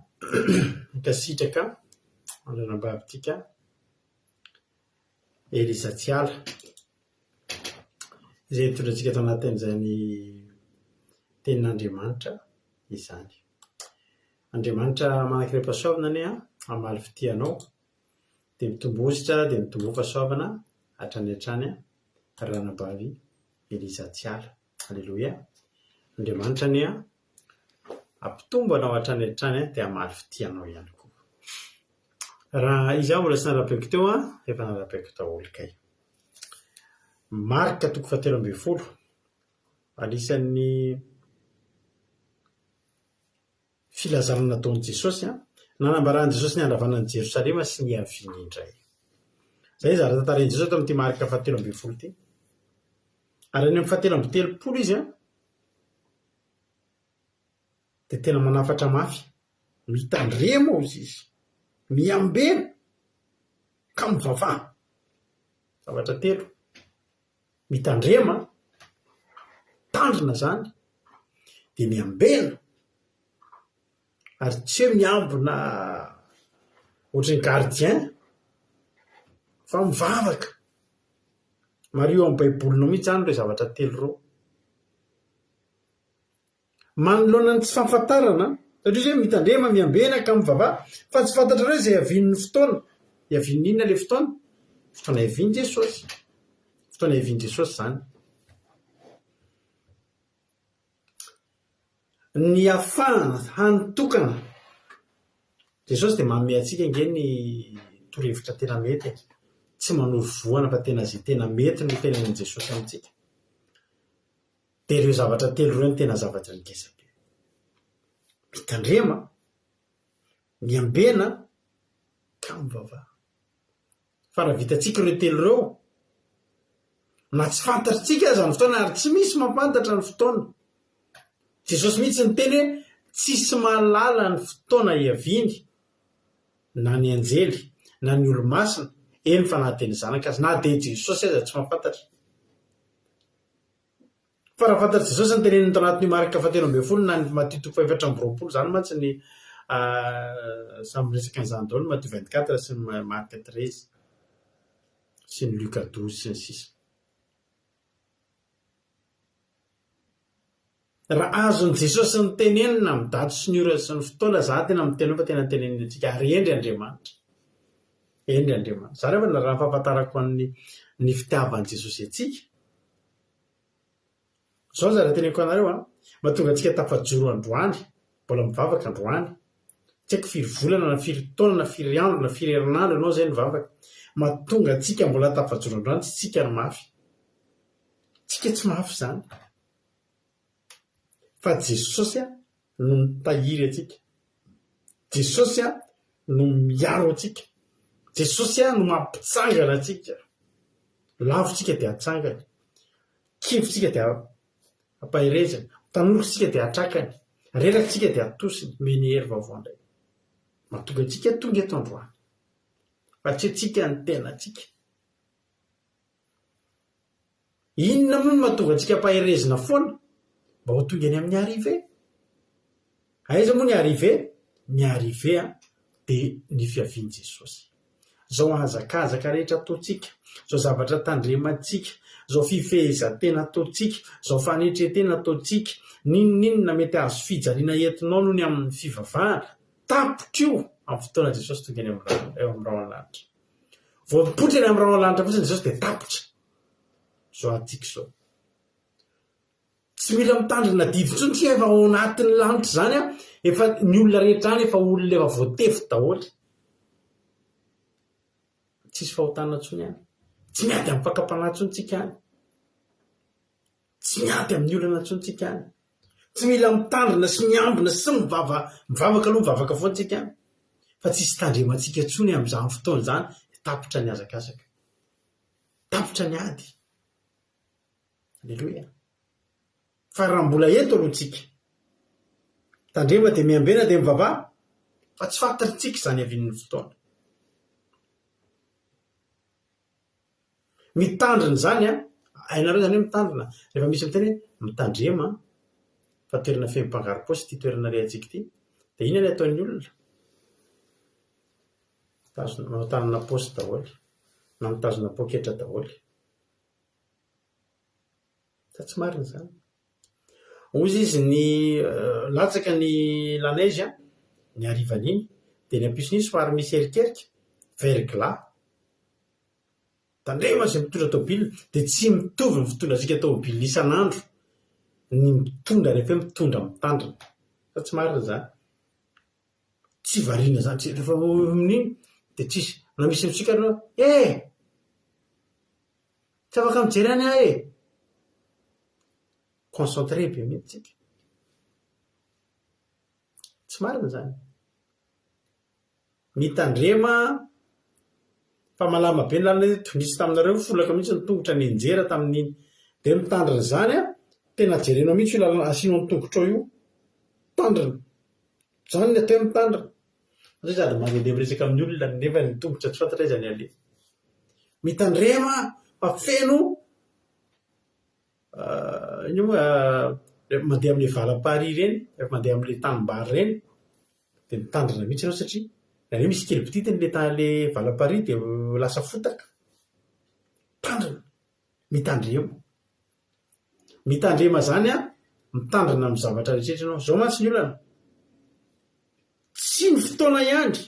mankasitraka andranabavintsika Elisa Tsiala izay nitondra antsika tao anatin'izany tenin'Andriamanitra izany. Andriamanitra manan-karem-pahasoavana anie hamaly fitia anao, dia mitomboa dia mitomboa fahasoavana hatrany hatrany ranabavy Elisa Tsiala. Aleloia. Andriamanitra anie hampitombo anao hatrany hatrany dia hamaly fitia anao ihany koa. Raha izaho mbola tsy narabaiko teo an, efa narabaiko daholo kay. Marka toko fahatelo ambin'ny folo, anisan'ny filazana nataon'i Jesosy an, nanambaran'i Jesosy ny handravana an'i Jerosalema sy ny hiaviany indray. Izay ny zavatra tantarain'i Jesosy ato amin'ity Marka fahatelo ambin'ny folo ity. Ary any amin'ny fahatelo amby telopolo izy an, dia tena manafatra mafy. Mitandrema hozy izy, miambena ka mivavaha. Zavatra telo, mitandrema, mitandrina izany, dia miambena, ary tsy hoe miambina ohatran'ny gardien fa mivavaka. Mariho ao amin'ny baibolinao mihitsy izany ireo zavatra telo ireo. Manoloana ny tsy fahafantarana, satria izy hoe mitandrema, miambena ka mivavaha, fa tsy fantatrareo izay hiavian'ny fotoana. Hiavian'ny inona ilay fotoana? Fotoana hiavian'i Jesosy. Fotoana hiavian'i Jesosy izany. Ny hafahana hany tokana. Jesosy dia manome antsika ange ny torohevitra tena mety e. Tsy manoro vohana fa tena izay tena mety no tenenin'i Jesosy amintsika. Dia ireo zavatra telo ireo no tena zavatra ngeza be. Mitandrema, miambena, ka mivavaha. Fa raha vitantsika ireo telo ireo, na tsy fantatritsika aza ny fotoana ary tsy misy mampantatra ny fotoana. Jesosy mihitsy niteny hoe tsisy mahalala ny fotoana hiaviany na ny anjely na ny olo-masina, eny fa na dia ny zanaka aza, na dia Jesosy aza tsy mahafantatra. Fa raha fantatr'i Jesosy ny teneniny tao anatin'io Marka fahatelo ambin'ny folo na ny Matio toko fahefatra amby roapolo, izany mantsy ny samy miresaka an'izany daholo ny Matio 24 sy ny Marka 13 sy ny Luka 12 sy ny sisa. Raha azon'i Jesosy ny tenenina amin'ny daty sy ny ora sy ny fotoana, za tena miteny hoe fa tena teneniny antsika ary hendry Andriamanitra. Hendry Andriamanitra. Izany anefa raha ny fahafantarako an'ny ny fitiavan'i Jesosy antsika, Izao ny zara teneniko anareo an, mahatonga antsika tafajoro androany, mbola mivavaka androany, tsy haiko firy volana na firy taona na firy andro na firy herinandro ianao izay nivavaka, mahatonga antsika mbola tafajoro androany tsy tsika no mafy, tsika tsy mafy izany fa Jesosy no mitahiry antsika, Jesosy no miaro antsika, Jesosy no mampitsangana antsika, lavo tsika dia atsangany, kivy tsika dia ampahereziny, tanora tsika dia atrakany, reraka tsika dia atosiny, omeny hery vaovao indray. Mahatonga antsika tonga eto androany. Fa tsy antsika ny tenantsika. Inona moa no mahatonga antsika ampaherezina foana mba ho tonga eny amin'ny arrivée? Aiza moa ny arrivée? Ny arrivée dia ny fiavian'i Jesosy. Izao hazakazaka rehetra ataontsika, izao zavatra tandremantsika, izao fifehezan-tena ataontsika, izao fanetren-tena ataontsika, n'inon'inona mety hahazo fijaliana entinao noho ny amin'ny fivavahana, tapitra io amin'ny fotoana Jesosy tonga eny amin'ny rahona lanitra. Vao mipoitra eny amin'ny rahona lanitra fotsiny Jesosy dia tapitra izao antsika izao. Tsy mila mitandrina didy intsony tsika efa ao anatin'ny lanitra izany an, efa ny olona rehetra any efa olona efa voatefy daholo. Tsisy fahotana intsony any. Tsy miady amin'ny fakam-panahy intsony tsika any. Tsy miady amin'ny olana intsony tsika any. Tsy mila mitandrina sy miambina sy mivava mivavaka aloha mivavaka foana tsika any. Fa tsisy tandremantsika intsony amin'izany fotoana izany, tapitra ny hazakazaka. Tapitra ny ady. Aleloia. Fa raha mbola eto aloha tsika, tandrema dia miambena dia mivavaha, fa tsy fantatritsika izany havian'ny fotoana. Mitandrina izany an, hainareo izany hoe mitandrina, rehefa misy miteny hoe mitandrema fa toerana feno mpangaro-paosy ity toerana alehantsika ity, dia inona ny ataon'ny olona? Mitazona, manao tanana paosy daholo, na mitazona poketra daholo. Sa tsy marina izany? Hoy izy ny latsaka ny la neige an, ny harivan'iny, dia ny ampitson'iny somary misy erikerika, verglas. Tandremo izay mitondra tôbila, dia tsy mitovy ny fitondrantsika tôbila isan'andro, ny mitondra rehefa hoe mitondra mitandrina. Sa tsy marina izany? Tsy variana izany, tsy rehefa amin'iny. Dia tsisy, na misy mitsiky ary ianao, eh! Tsy afaka mijery any aho e! Concentré be mihitsy tsika. Tsy marina izany. Mitandrema fa malama be ny lalana eto, nisy taminareo folaka mihitsy ny tongotra nianjera tamin'iny. Dia mitandrina izany an, tena jerenao mihitsy io lalana asianao ny tongotrao io. Mitandrina. Izany ny atao hoe mitandrina. Satria sady mandehandeha miresaka amin'ny olona nefa ny tongotra tsy fantatra aiza ny aleha. Mitandrema fa feno inona moa rehefa mandeha amin'ilay valam-parihy ireny, rehefa mandeha amin'ilay tanimbary ireny, dia mitandrina mihitsy ianao satria indraindray misy kely bititiny ilay ta- ilay valam-parihy dia lasa fotaka. Mitandrina, mitandrema. Mitandrema izany an, mitandrina amin'ny zavatra rehetra ianao. Izao mantsy ny olana, tsy ny fotoana ihany,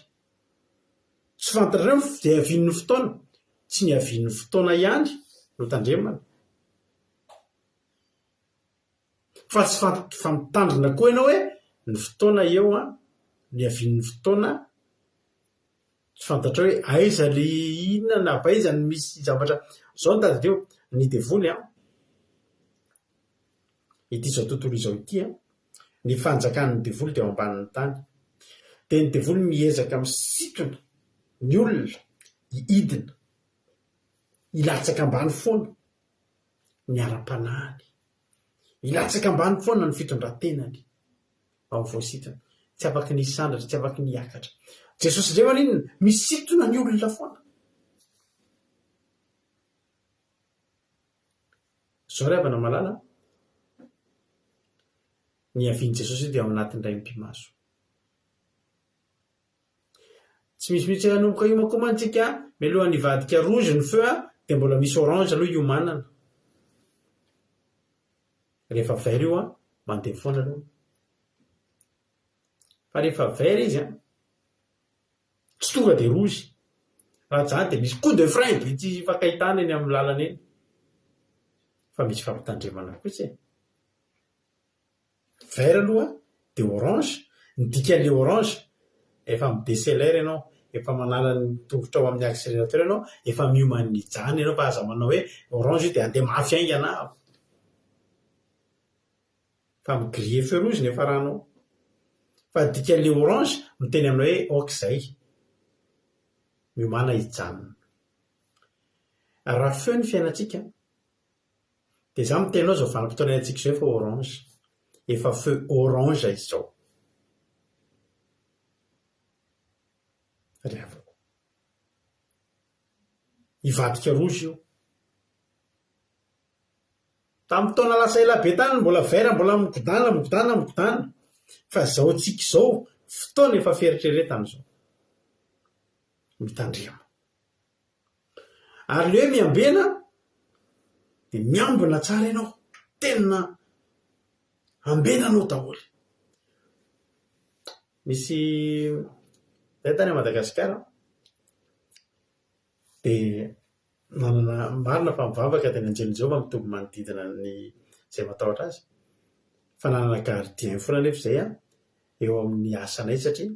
tsy fantatrareo ny fiavian'ny fotoana, tsy ny havian'ny fotoana ihany no tandremana. Fa tsy fant- fa mitandrina koa ianao hoe ny fotoana eo an, ny havian'ny fotoana, tsy fantatrao hoe aiza le inona na avy aiza no misy zavatra, zao no tadidio, ny devoly an, ity izao tontolo izao ity an, ny fanjakan'ny devoly dia ao ambanin'ny tany. Dia ny devoly miezaka misintona ny olona hidina, hilatsaka ambany foana. ny ara-panahiny. Hilatsaka ambany foana ny fitondran-tenany ao voasintona. Tsy afaky ny hisandratra, tsy afaky ny hiakatra. Jesosy indray maninona? Misintona ny olona foana. Izao ry havana malala, ny havian'i Jesosy dia ao anatin'ny ray mipi-maso. Tsy misy mihitsy hanomboka hiomankomana tsika mialohan'ny hivadika rouge ny feu dia mbola misy orange aloha hiomanana. Rehefa vert io an, mandeha foana aloha. Fa rehefa vert izy an, tsy tonga dia rouge. Raha tsy izany dia misy coup de frein be tsy ifankahitana eny amin'ny lalana eny. Fa misy fampitandremana kosa e. Vert aloha dia orange, ny dikan'ilay orange efa mi-decélère ianao, efa manala ny tongotrao amin'ny accélérateur ianao, efa miomana ny hijanona ianao fa aza manao hoe orange io dia handeha mafy haingana aho. Fa mi-griller feu rouge ny hiafaranao. Fa ny dikan'ilay orange miteny aminao hoe ok izay, miomàna hijanona. Raha feu ny fiainantsika Dia izaho miteny anao izao vanim-potoana iainantsika izao efa orange. Efa feu orange izao. Ry havako. Hivadika rouge io. Tamin'ny taona lasa ela be tany mbola vert mbola migodàna migodàna migodàna. Fa izao antsika izao fotoana efa fieritreretana izao. Mitandrema. Ary le hoe miambena dia miambina tsara ianao, tena ambenanao daholo. Misy zay tany Madagasikara dia nanana, marina fa mivavaka dia ny anjelin'i Jehovah mitoby manodidina ny izay matahotra azy, fa nanana gardien foana anefa izay an, eo amin'ny asanay satria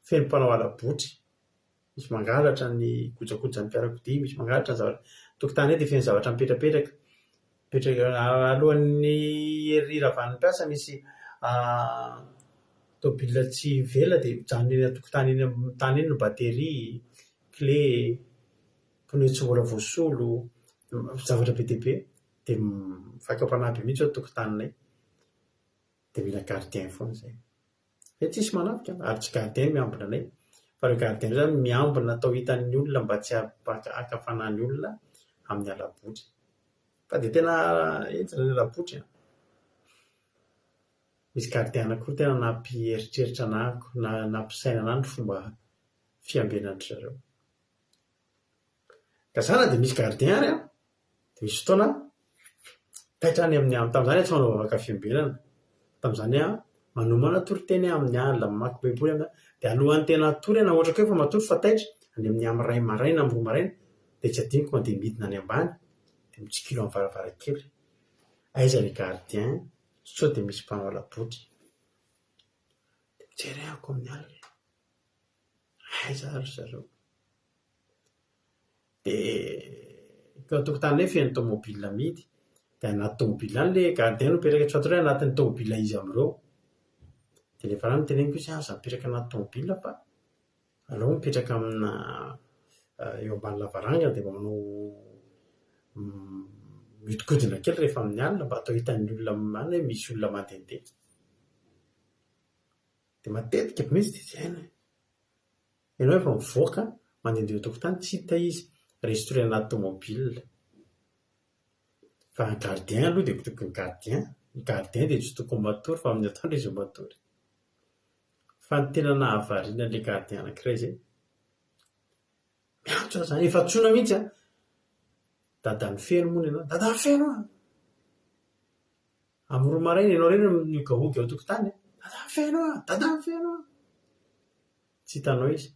feno mpanao hala-botry, misy mangalatra ny kojakojan'ny fiarakodia, misy mangalatra ny zavatra, tokotany eo dia feno zavatra mipetrapetraka, mipetraka alohan'ny hiravan'ny mpiasa misy tômôbila tsy velona dia mijanona eny an-tokotany eny amin'ny tany eny ny bateria, clé, pneu tsy mbola voasolo, zavatra be dia be, dia fakam-panahy be mihitsy ao an-tokotaninay, dia mila gardien foana izay. Dia tsisy manafika ary tsy gardien miambina anay fa ireo gardien ireo izany miambina atao hitan'ny olona mba tsy haka fanahy ny olona amin'ny hala-botry. Fa dia tena henjana ny hala-botry an! Misy gardien anankiroa tena nampieritreritra anà, nampisaina anà ny fomba fiambenan-dry zareo. Ka za na dia misy gardien ary an, dia misy fotoana taitra any amin'ny alina, tamin'izany aho tsy manao vavaka fiambenana, tamin'izany aho manomana toriteny amin'ny alina, mamaky baiboly amin'ny alina, dia alohan'ny tena hatory aho na ohatra koa efa matory fa taitra, any amin'ny amin'ny iray maraina, amin'ny roa maraina, dia tsy adinoko mandeha midina any ambany, dia mitsikilo amin'ny varavarankely, aiza ilay gardien sao dia misy mpanao hala-botry, dia mijery aho amin'ny alina. Aiza ary ry zareo? Dia teo an-tokotaninay feno tomobile amidy. Dia anaty tomobile any ilay gardien no mipetraka, tsy fantatro hoe anatin'ny tomobile iza amin'ireo. Dia rehefa any noteneniko izy hoe aza mipetraka anaty tomobile fa aleo mipetraka amina eo ambany lavarangana dia mba manao mihodinkodina kely rehefa amin'ny alina mba atao hitan'ny olona any hoe misy olona mandehandeha. Dia matetika be mihitsy dia tsy hainy. Ianao efa mivoaka, mandehandeha eo an-tokotany, tsy hita izy. Restorer anaty tomobile. Fa ny gardien aloha dia tokony gardien. Ny gardien dia tsy tokony matory fa amin'ny atoandro izy no matory. Fa ny tena nahavariana an'ilay gardien anankiray izay, miantso aho izany, efa antsoina mihitsy an! Dadan'i Feno moa ny anarany, Dadan'i Feno an! Amin'ny roa maraina ianao irery no mihogahoga eo an-tokotany an! Dadan'i Feno an! Dadan'i Feno an! Tsy hitanao izy.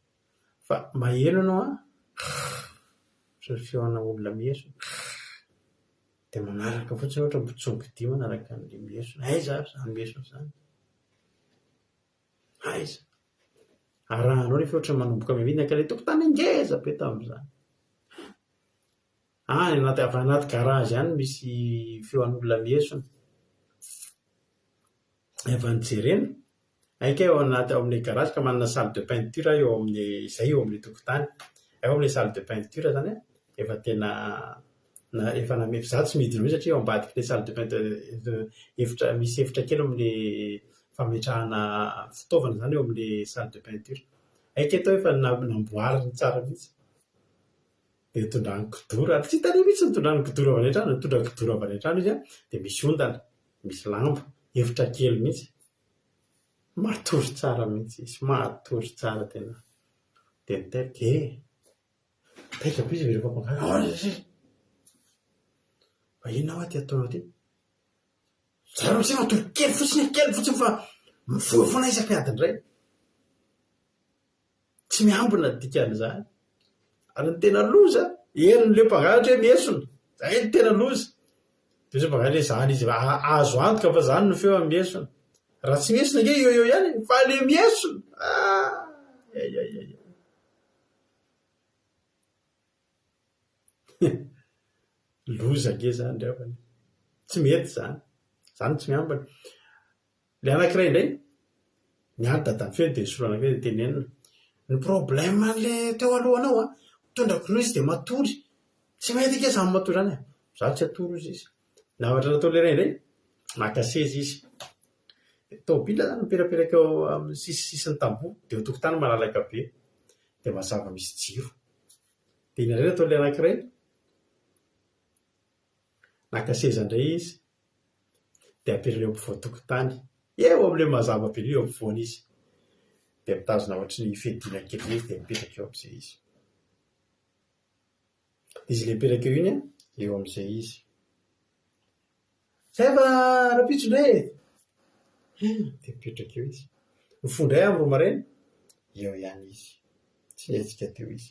Fa maheno ianao an! Ohatran'ny feona olona miesona. Dia manaraka fotsiny ohatra mpitsongodia manaraka an'ilay miesona. Aiza ary izany miesona izany? Aiza? Arahanao nefa ohatran'ny manomboka mihamidina ka ilay tokotany ngeza be tamin'izany. Any anaty, avy anaty garage any misy feon'olona miesona. Avy any jerena, hay kay ao anaty ao amin'ilay garage ka manana salle de peinture eo amin'ny, izay eo amin'ilay tokotany. Hay ao amin'ilay salle de peinture izany an, efa tena na efa namefy, izaho tsy midina mihitsy satria ao ambadik'ilay salle de peinture, efitra misy efitra kely eo amin'ilay fametrahana fitaovana izany eo amin'ilay salle de peinture. Hay kay tao efa namboariny tsara mihitsy. Dia nitondrany kidoro ary tsy hitanay mihitsy nitondrany kidoro avy any an-trano, nitondra kidoro avy any an-trano izy an, dia misy ondana, misy lamba, efitra kely mihitsy. Matory tsara mihitsy izy, matory tsara tena. Dia nitaitra, eh! Taitra be izy avy eo rehefa mpankany, fa inona hoa ity ataonao ity? Za ramose matory kely fotsiny e, kely fotsiny fa mifoha foana isaky ny adiny iray. Tsy miambina ny dikan'izany. Ary ny tena loza, henon'ilay mpangalatra hoe miesona. Izay no tena loza. Dia hoy izay mpangalatra hoe izany izy, azo antoka fa izany no feo amin'ny miesona. Raha tsy miesona ange eo eo ihany e, fa ilay miesona, ah! Ay ay ay. Loza ange izany ry havana e. Tsy mety izany. Izany tsy miambina. Ilay anankiray indray, niady dadan'i Feno dia nisolo anankiray dia tenenina. Ny problème an'ilay teo alohanao an, mitondra grenouille izy dia matory. Tsy mety ange izany matory izany e. Izaho tsy hatory hozy izy. Ny zavatra nataon'ilay iray indray, naka seza izy. Tômôbila izany mipelaperaka eo amin'ny sisisisin'ny tamboho, dia eo an-tokotany malalaka be. Dia mazava misy jiro. Dia inona indray no nataon'ilay anankiray? Naka seza indray izy, dia apetrany eo ampovoan-tokotany. Eo amin'ilay mazava be io eo ampovoany izy. Dia mitazona ohatry ny fiadiana kely izay izy dia mipetraka eo amin'izay izy. Izy ilay mipetraka eo iny an, eo amin'izay izy. Zay fa rahampitso indray e! Dia mipetraka eo izy. Mifoha indray amin'ny roa maraina, eo ihany izy. Tsy nihetsika teo izy.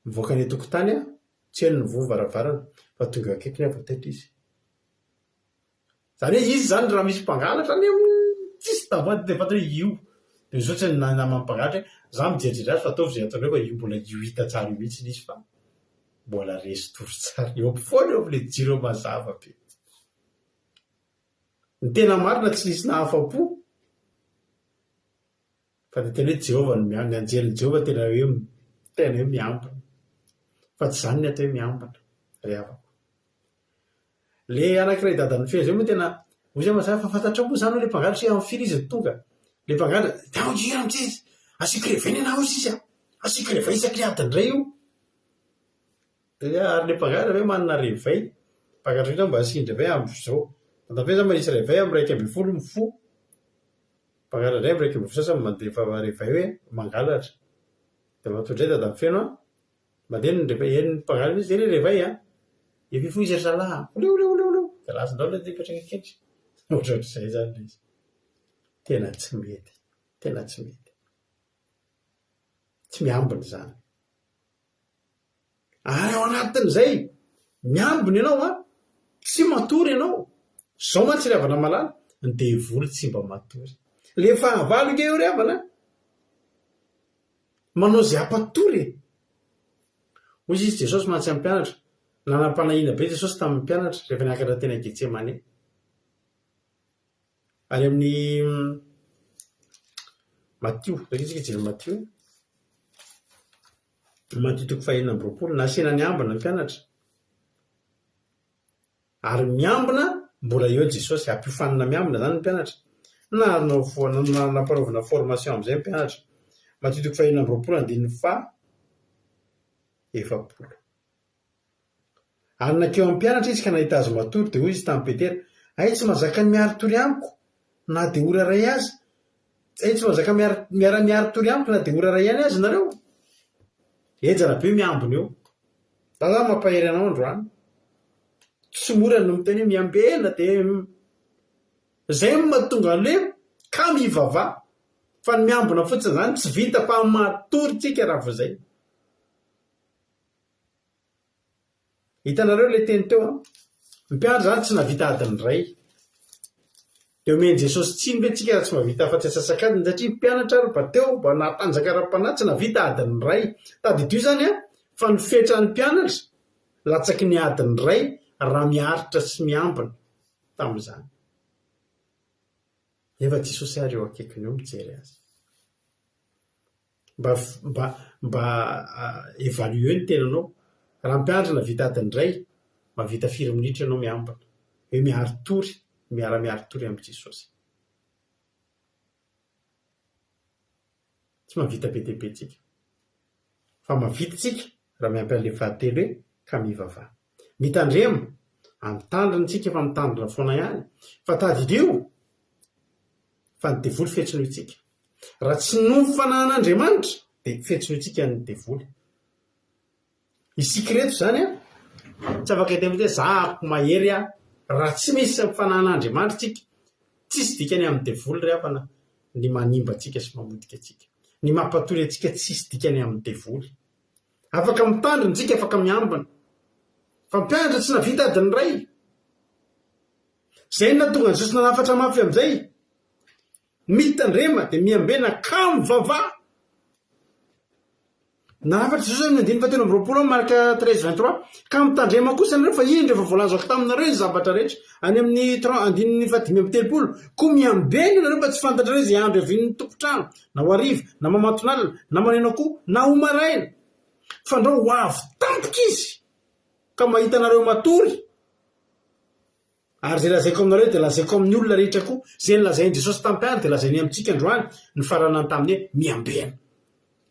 Mivoaka any an-tokotany aho, tsy hainy ny voa varavarana, fa tonga eo akaikiny aho vao taitra izy. Izany hoe izy izany raha misy mpangalatra any aminy, tsisy tavoahangy dia fantany hoe io. Dia misaotra ny naman'ny mpangalatra hoe, za mijerijery azy fa ataovy izay ataonareo fa io mbola io hita tsara io mihitsy izy fa mbola resy tory tsara. Eo ampovoany eo amin'ilay jiro mazava be. Ny tena marina tsy nisy nahafa-po. Fa dia tena hoe Jehovah no miambina, ny anjelin'i Jehovah tena hoe tena hoe miambina. Fa tsy izany ny atao hoe miambina, ry havako. Ilay anankiray dadan'i Feno izay moa tena, hoy izy mazava fa fantatrao moa izany hoe ilay mpangalatra hoe amin'ny firy izy no tonga? Ilay mpangalatra, dia ao hira amin'izay izy, asiako réveil ny anah hoy sisa, asiako réveil isaky ny adiny iray io. Dia ary ilay mpangalatra ve manana réveil? Mpangalatra indray mba asiany réveil amin'izao. Dadan'i Feno izany manisy réveil amin'ny 11 mifoha. Mpangalatra indray amin'ny 11 sasany mandefa réveil hoe mangalatra. Dia matoa indray dadan'i Feno an, mandeha ny réveil, henon'ny mpangalatra mihitsy izay ilay réveil an. Efa hifoha izy ry zalahy an, oleo oleo oleo oleo, dia lasa indray ilay mipetraka akendry. Ohatrohatr'izay izany ilay izy. Tena tsy mety, tena tsy mety. Tsy miambina izany. Ary ao anatin'izay, miambina ianao an, tsy matory ianao. Izao mantsy ry havana malala, ny devoly tsy mba matory. Ilay fahavalo ange io ry havana an! Manao izay hampatory e! Hoy izy Jesosy mantsy amin'ny mpianatra, nanam-panahiana be Jesosy tamin'ny mpianatra rehefa niakatra teny Getsemane. Any amin'ny Matio, ndao isika hijery Matio. Matio toko fahenina amby roapolo, nasiana niambina ny mpianatra. Ary miambina mbola eo Jesosy, ampiofanina miambina izany ny mpianatra. Na nampanaovina formation amin'izay ny mpianatra. Matio toko fahenina amby roapolo andininy faha 40. Ary nankeo amin'ny mpianatra izy ka nahita azy matory, dia hoy izy tamin'i Petera, Hay tsy mahazaka ny miari-tory amiko na dia ora iray aza, hay tsy mahazaka miara-miari-tory amiko na dia ora iray ihany aza ianareo? Henjana be miambina eo. Za zany mampahery anao androany. Tsy mora ny miteny hoe miambena dia zay no mahatonga an'le hoe ka mivavaha. Fa ny miambina fotsiny zany tsy vita fa matory tsika raha vao zay. Hitanareo ilay teny teo an? Ny mpiandry izany tsy nahavita adiny iray. Dia omen'i Jesosy tsiny ve tsika raha tsy mahavita afa-tsy antsasak'adiny satria ny mpianatra ary mba teo, mba nahatanjaka ara-panahy tsy nahavita adiny iray. Tadidio izany an, fa ny fetran'ny mpianatra latsaky ny adiny iray raha miaritra sy miambina tamin'izany. Nefa Jesosy ary eo akaikiny eo mijery azy. Mba mba mba évaluer ny tenanao. Raha mpiandry nahavita adiny iray, mahavita firy minitra ianao miambina? Hoe miari-tory, miara-miari-tory amin'i Jesosy. Tsy mahavita be dia be tsika. Fa mahavita tsika raha miampy an'ilay fahatelo hoe ka mivavaha. Mitandrema, mitandrina tsika fa mitandrina foana ihany. Fa tadidio fa ny devoly fetsinointsika. Raha tsy noho ny fanahin'Andriamanitra dia fetsinointsika ny devoly. Isika ireto izany an, tsy afaka hiteny hoe za ako mahery aho, raha tsy misy ny fanahin'Andriamanitra tsika, tsisy dikany amin'ny devoly ry havana ny manimba antsika sy mamotika antsika. Ny mampatory antsika tsisy dikany amin'ny devoly. Afaka mitandrina tsika, afaka miambina. Fa mpianatra tsy nahavita adiny iray. Izay no nahatonga an'i Jesosy nanafatra mafy amin'izay. Mitandrema dia miambena ka mivavaha. Nanafatra Jesosy amin'ny andininy fahatelo amby roapolo ao Marka 13 23, ka mitandrema kosa ianareo fa indro efa voalazako taminareo ny zavatra rehetra. Any amin'ny andininy fahadimy amby telopolo, koa miambena ianareo fa tsy fantatrareo izay andro hiavian'ny tompon-trano, na ho hariva, na mamatonalina, na maneno akoho, na ho maraina. Fandrao ho avy tampoka izy, ka mahita anareo matory. Ary izay lazaiko aminareo dia lazaiko amin'ny olona rehetra koa, izay nolazain'i Jesosy tamin'ny mpianany dia lazainy amintsika androany, nifaranany tamin'ny hoe, miambena.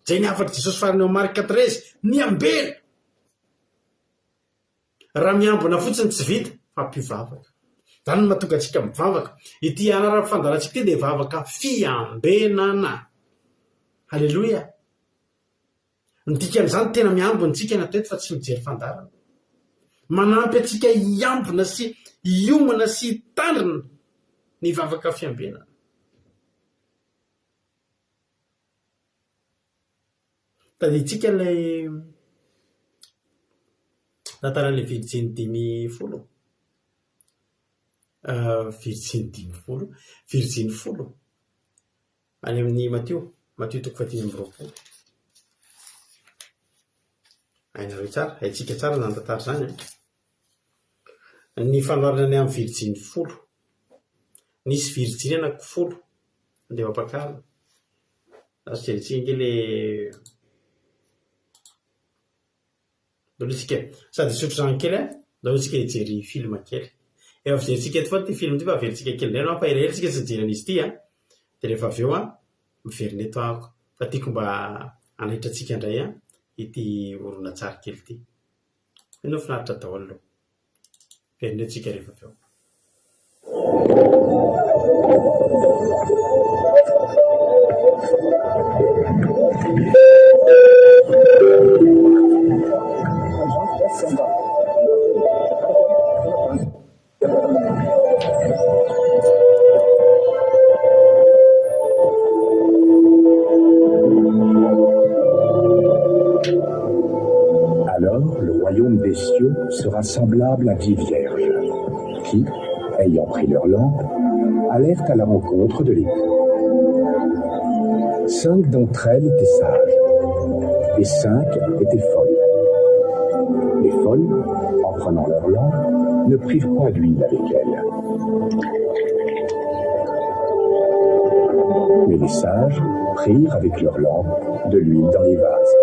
Izay ny hafatr'i Jesosy farany ao Marka 13, miambena! Raha miambina fotsiny tsy vita, fa mpivavaka. Izany no mahatonga antsika mivavaka. Ity anaran'ny fandaharantsika ity dia vavaka fiambenana. Haleloia! Ny dikan'izany tena miambina isika ny ato eto fa tsy mijery fandaharana. Manampy antsika hiambina sy hiomana sy hitandrina ny vavaka fiambenana. Tadidintsika ilay tantaran'ilay virjiny dimy folo. Virjiny dimy folo? Virjiny folo. Any amin'ny Matio, Matio toko fahadimy amby roapolo. Hainareo tsara, haintsika tsara izany tantara izany an. Ny fanoharana ny amin'ny virjiny folo. Nisy virjiny anankifolo andeha ho ampakarina. Lasa jerentsika ange le Ndao aloha isika sady hisotro rano kely an, ndao aloha isika hijery film kely. Efa fijerintsika eto foana ity film ity fa averintsika kely indray angamba fa elaela isika tsy nijery an'izy ity an. Dia rehefa avy eo an, miverina eto aho fa tiako mba hanaitra antsika indray an ity horonantsary kely ity. Mino aho finaritra daholo aloha. Miverina eto isika rehefa avy eo. Alors le royaume des cieux sera semblable à dix vierges qui, ayant pris leur lampe, allèrent à la rencontre de l'époux. Cinq d'entre elles étaient sages. et cinq étaient folles. Les folles, en prenant leur lampe, ne prirent point d'huile avec elles. Mais les sages prirent avec leur lampe de l'huile dans les vases.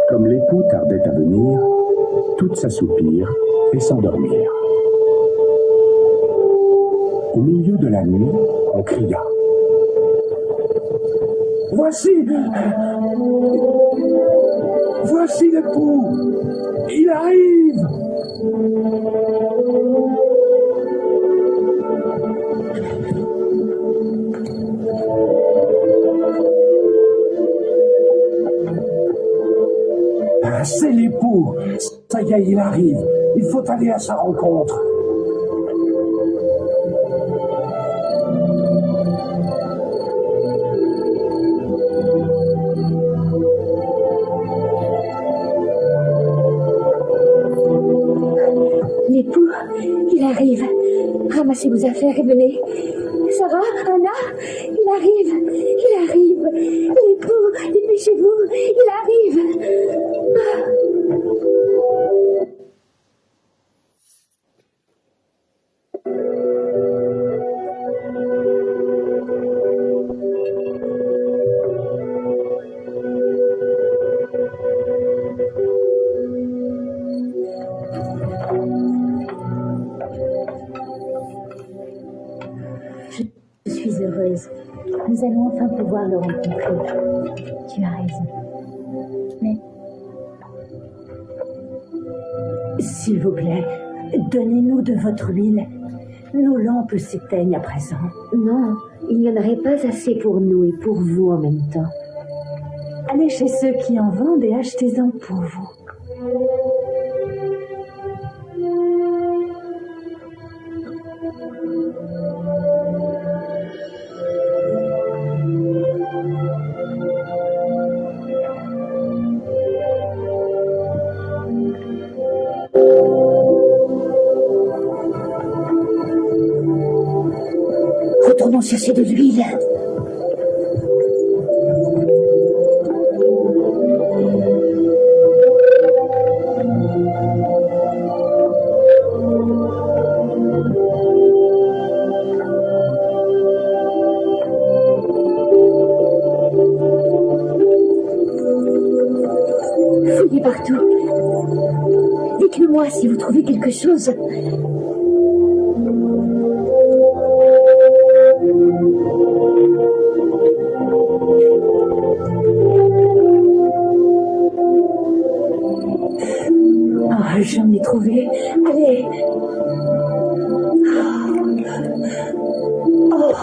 Comme l'époux tardait à venir, toutes s'assoupirent et s'endormirent. Au milieu de la nuit, on cria. Voici Voici l'époux Il arrive Ah, c'est l'époux Ça y est, il arrive Il faut aller à sa rencontre L'époux, il arrive. Ramassez vos affaires et venez. Sarah, Anna, il arrive, il arrive. L'époux, dépêchez-vous, il arrive. Je suis heureuse. Nous allons enfin pouvoir le rencontrer. Tu as raison. Mais... S'il vous plaît, donnez-nous de votre huile. Nos lampes s'éteignent à présent. Non, il n'y en aurait pas assez pour nous et pour vous en même temps. Allez chez ceux qui en vendent et achetez-en pour vous. Retournons chercher de l'huile. Fouillez partout. Dites-le moi si vous trouvez quelque chose. Ah, j'en ai trouvé. Allez. Oh.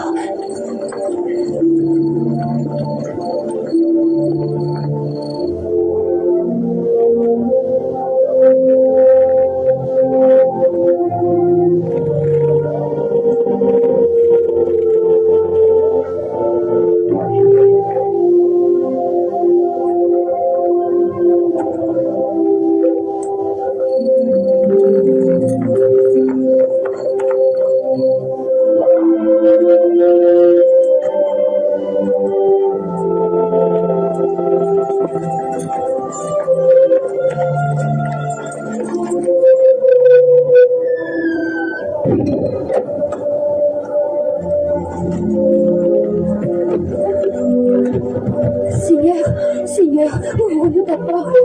Seigneur, Seigneur, ouvre-nous ta porte.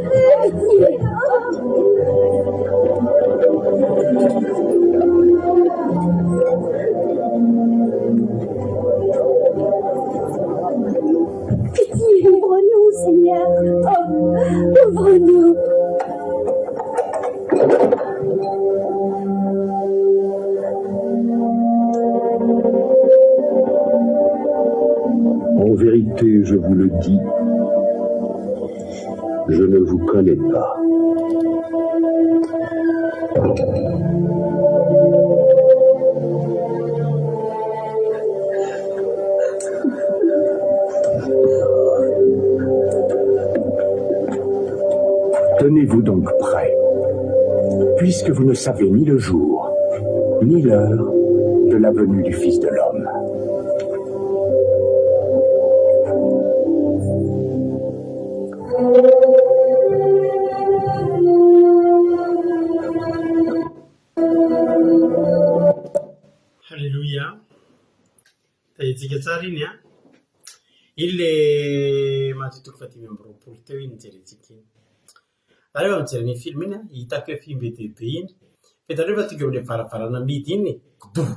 Pitié. Pitié, ouvre-nous, Seigneur. Oh, ouvre-nous. En vérité, je vous le dis, je ne vous connais pas. Tenez-vous donc prêts, puisque vous ne savez ni le jour, ni l'heure de la venue du Fils de l'homme. Haleloia! Tahiantsika tsara iny an! Iny le Matio toko faha-25 teo iny jerentsika iny. Za rehefa mijery an'iny film iny an, hitako hoe film be dia be iny. Fa hitanareo rehefa tonga eo amin'ilay varavarana mihidy iny, kdobo!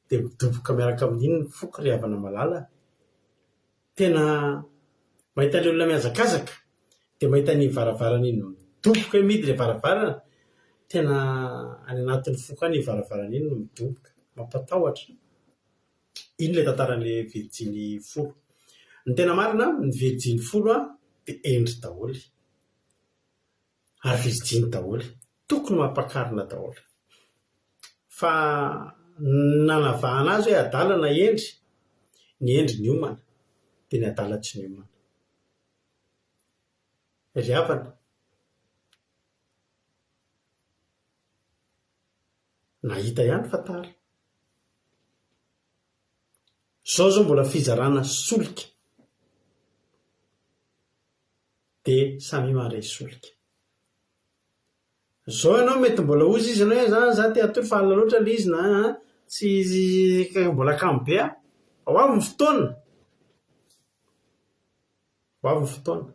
Dia midoboka miaraka amin'iny ny foko ry havana malala a! Tena mahita ilay olona mihazakazaka, dia mahita an'iny varavarana iny midoboka hoe mihidy ilay varavarana, tena any anatin'ny foko any iny varavarana iny no midoboka. Mampatahotra. Iny ilay tantaran'ilay virjiny folo. Ny tena marina, ny virjiny folo dia hendry daholo. Ary virjiny daholo. Tokony ho ampakarina daholo. Fa ny nanavahana azy hoe adala na hendry, ny hendry niomana, dia ny adala tsy niomana. Ry havana, nahita ihany fa tara. Izao izao mbola fizarana solika dia samia mandray solika. Izao ianao mety mbola hozy izy ianao hoe za za te hatory fa alina loatra ilay izy na tsy mbola kamo be aho. Fa ho avy ny fotoana, ho avy ny fotoana.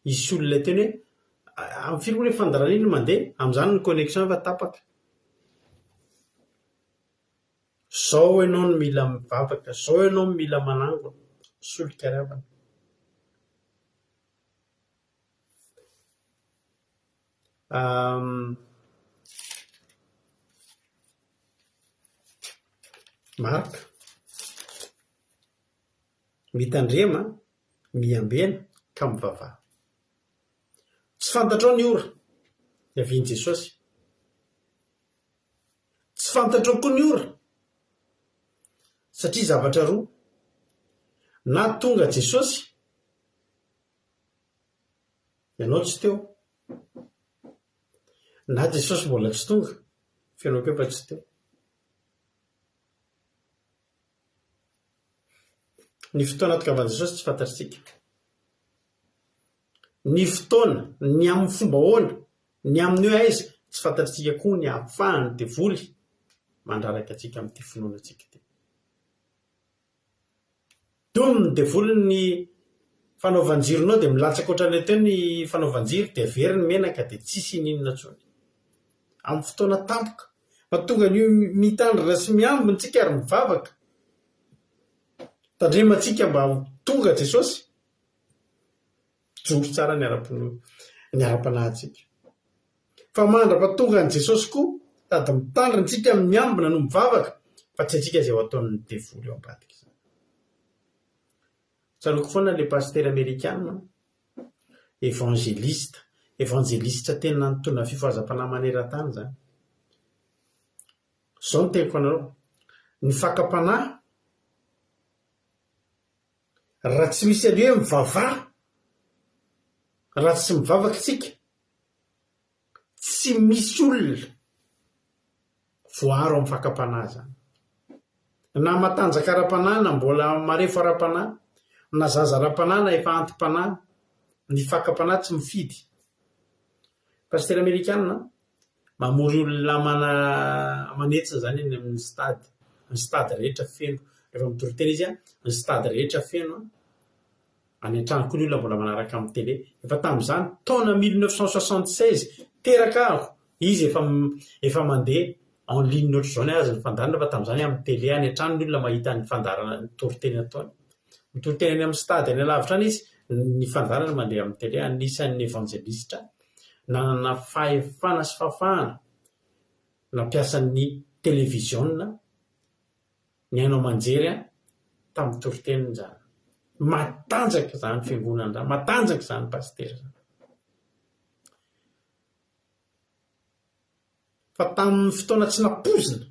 Hisy olona hiteny hoe amin'ny firy moa ilay fandaharana iny no mandeha? Amin'izany ny connexion efa tapaka. Izao ianao no mila mivavaka, izao ianao no mila manangona solika ry havana. Marc, mitandrema, miambena ka mivavaha. Tsy fantatrao ny ora niavian'i Jesosy. Tsy fantatrao koa ny ora satria zavatra roa, na tonga Jesosy, ianao tsy teo, na Jesosy mbola tsy tonga fa ianao koa efa tsy teo. Ny fotoana hahatongavan'i Jesosy tsy fantatritsika. Ny fotoana, ny amin'ny fomba ahoana, ny amin'ny hoe aiza, tsy fantatritsika koa ny ahafahan'ny devoly mandraraka antsika amin'ity finoana antsika ity. Domin'ny devoly ny fanaovan-jironao dia milatsaka ohatran'ilay teo ny fanaovan-jiro dia very ny menaka dia tsisy ininona intsony. Amin'ny fotoana tampoka. Fa tonga ny mitandrina sy miambina isika ary mivavaka. Tandremantsika mba ho tonga Jesosy. Mijoro tsara ny ara-pinoana, ny ara-panahintsika. Fa mandra-pahatonga an'i Jesosy koa, sady mitandrina isika miambina no mivavaka, fa tsy haintsika izay ho ataon'ny devoly ao ambadika izany. Tsaroako foana ilay pasitera amerikana, evangelista, evangelista tena nitondra ny fifohazam-panahy maneran-tany izany. Izao no teniko anareo, ny fakam-panahy Raha tsy misy an'io hoe mivavaha, raha tsy mivavaka isika, tsy misy olona voaaro amin'ny fakam-panahy izany. Na matanjaka ara-panahy na mbola marefo ara-panahy, na zaza ara-panahy na efa anti-panahy, ny fakam-panahy tsy mifidy. Pasitera amerikana Mamory olona amana aman'hetsiny izany eny amin'ny stade. Ny stade rehetra feno. Rehefa mitory teny izy an, ny stade rehetra feno an. Any an-trano koa ny olona mbola manaraka amin'ny télé. Efa tamin'izany, taona 1976, teraka aho, izy efa efa mandeha en ligne ohatr'izao ny azy ny fandaharana fa tamin'izany amin'ny télé any an-trano ny olona mahita ny fandaharana, ny toriteny ataony. Mitory teny any amin'ny stade any alavitra any izy, ny fandaharana mandeha amin'ny télé. Anisan'ny evanjelistra nanana fahefana sy fahafahana nampiasa ny televiziona, ny haino aman-jery tamin'ny toriteniny izany. Matanjaka izany fiangonana izany, matanjaka izany pasitera izany. Fa tamin'ny fotoana tsy nampoizina,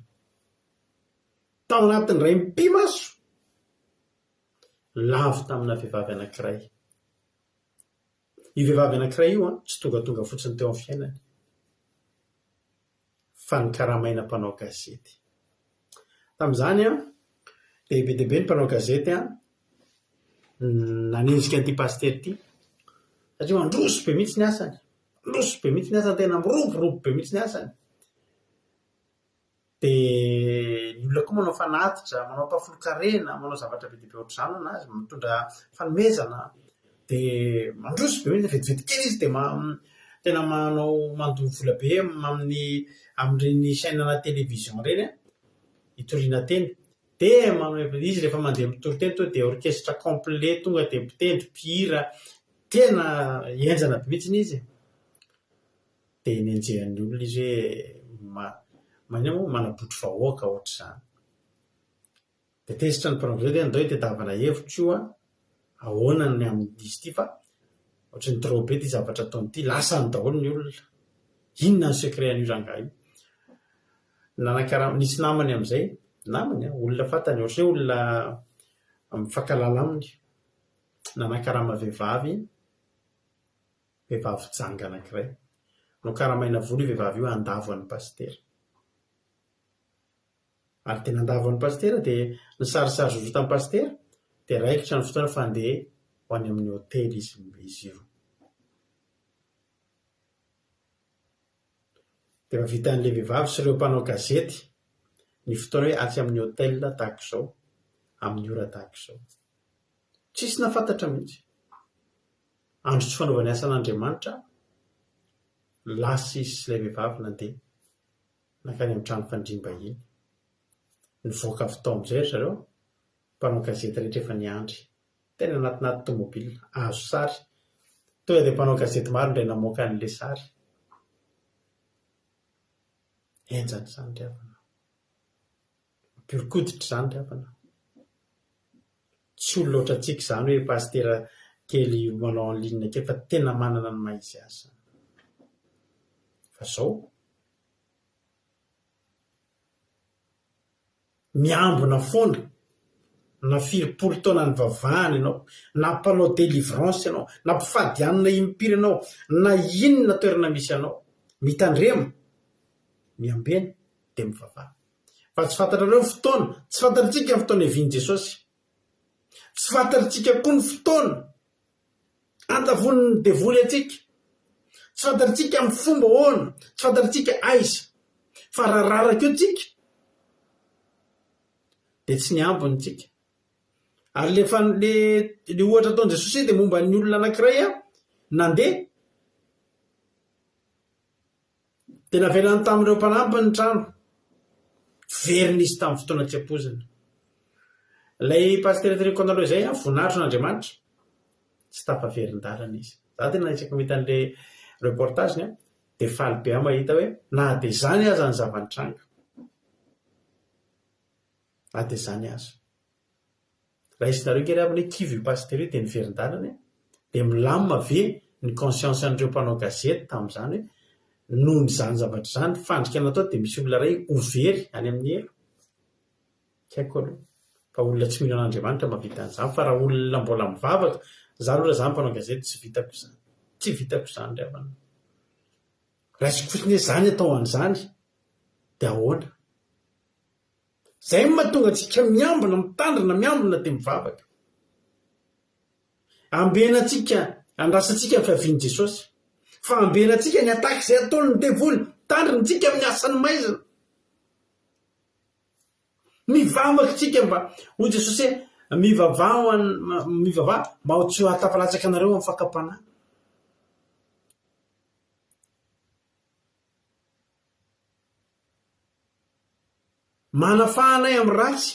tao anatin'ny indray mipi-maso, lavo tamina vehivavy anankiray. Io vehivavy anankiray io an, tsy tongatonga fotsiny teo amin'ny fiainany fa nokaramaina mpanao gazety. Tamin'izany an, dia be dia be ny mpanao gazety an, nanenjika an'ity pasitera ity satria mandroso be mihitsy ny asany, mandroso be mihitsy ny asany, tena miroborobo be mihitsy ny asany. Dia ny olona koa manao fanatitra, manao ampahafolon-karena, manao zavatra be dia be ohatr'izany hono azy, mitondra fanomezana. Dia mandroso be mihitsy, vetivety kely izy dia tena manao mandoa vola be amin'ny amin'ireny chaîne ana télévision ireny an, hitoriana teny. Dia manao izy rehefa mandeha mitory teny tonga dia orchestre complet tonga dia mpitendry, mpihira, tena henjana be mihitsy izy e. Dia nenjehan'ny olona izy hoe maninona moa manabotry vahoaka ohatr'izany. Dia tezitra ny mpanao gazety hoe andao hitadiavana hevitra io an, ahoana ny amin'izy ity fa ohatran'ny trop be ity zavatra ataony ity, lasany daholo ny olona. Inona ny secret an'io rangahy io? Nanakarama, nisy namany amin'izay, namany an, olona fantany, ohatran'ny hoe olona mifankahalala aminy, nanakarama vehivavy vehivavy janga anankiray. Nokaramaina vola io vehivavy io handavo an'i Pasitera. Ary dia nandavo an'i Pasitera dia nisarisary jojo tamin'i Pasitera dia raikitra ny fotoana fa handeha ho any amin'ny hotely izy izy io. Dia efa vitan'ilay vehivavy sy ireo mpanao gazety ny fotoana hoe atsy amin'ny hotel tahaka izao, amin'ny ora tahaka izao. Tsisy nahafantatra mihitsy. Andro tsy fanaovany asan'Andriamanitra, lasa izy sy ilay vehivavy nandeha nankany amin'ny trano fandriam-bahiny. Nivoaka avy tao amin'izay ry zareo, mpanao gazety rehetra efa niandry. Tena anatinaty tomobil, azo sary. Tonga dia mpanao gazety maro indray namoaka an'ilay sary. Henjana izany ry havana. Mampihoron-koditra izany ry havana. Tsy olona ohatrantsika izany hoe pasitera kely manao en ligne kely fa tena manana ny maha izy azy izany. Fa izao, miambina foana na firy-polo taona nivavahana ianao, na mpanao délivrance ianao, na mpifady hanina impiry ianao, na inona toerana misy anao, mitandrema, miambena dia mivavaha. Fa tsy fantatrareo ny fotoana, tsy fantatritsika ny fotoana hiavian'i Jesosy. Tsy fantatritsika koa ny fotoana handavonin'ny devoly antsika. Tsy fantatritsika amin'ny fomba ahoana, tsy fantatritsika aiza. Fa raha raraka eo tsika, dia tsy ny ambiny tsika. Ary le le le ohatra ataon'i Jesosy dia momba ny olona anankiray nandeha Dia navelany tamin'ireo mpanampy ny trano. Verina izy tamin'ny fotoana tsy ampoizina. Ilay pasitera teneniko anareo izay, voninahitro an'Andriamanitra, tsy tafaverin-dalana izy. Za tena isaky ny mahita an'ilay reportage-ny dia faly be aho mahita hoe na dia izany aza ny zava-nitranga. Na dia izany aza. Raisinareo nge ry havana hoe kivy io pasitera io dia niverin-dalana e! Dia milamina ve ny conscience an'ireo mpanao gazety tamin'izany hoe noho izany zavatra izany fandrika natao dia misy olona iray ho very any amin'ny helo? Tsy haiko aloha fa olona tsy mino an'Andriamanitra mahavita an'izany fa raha olona mbola mivavaka, za aloha raha za mpanao gazety tsy vitako izany, tsy vitako izany ry havana. Raisiko fotsiny hoe za ny atao an'izany dia ahoana? Izay no mahatonga antsika miambina, mitandrina, miambina dia mivavaka. Ambenantsika, andrasantsika ny fiavian'i Jesosy. Fa ambenantsika ny attaque izay ataon'ny devoly. Mitandrina antsika amin'ny asan'ny maizina. Mivavaka isika mba, hoy Jesosy hoe, mivavaha ho an'ny, mivavaha mba ho tsy ho tafalatsaka anareo amin'ny fakam-panahy. Manafaha anay amin'ny ratsy.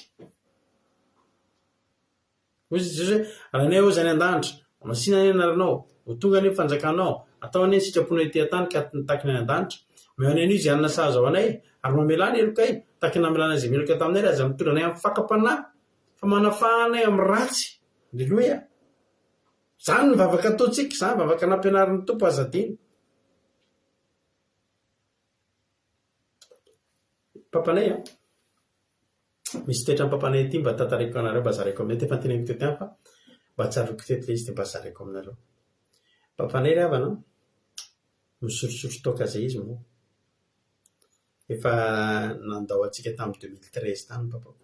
Hoy Jesosy hoe, Rainay ô izay any an-danitra, masìna anie ny anaranao, ho tonga anie ny fanjakanao, atao anie ny sitraponao ety an-tany ka tahaka ny any an-danitra. Omeo anay anio izay hanina sahaza ho anay, ary mamelà ny helokay, tahaka ny namelàna izay meloka taminay, ary aza mitondra anay amin'ny fakam-panahy, fa manafaha anay amin'ny ratsy. Aleloia! Izany ny vavaka ataontsika, izany vavaka nampianarin'ny Tompo, aza adino. Papanay an! Misy toetran'i papanay ity mba tantaraiko anareo, mba zaraiko aminareo. Efa noteneniko teto ihany fa mba tsaroiko teto ilay izy dia mba zaraiko aminareo. Papanay ry havana an, misotrosotro toaka izay izy moa. Efa nandao antsika tamin'ny 2013 tany ny papako.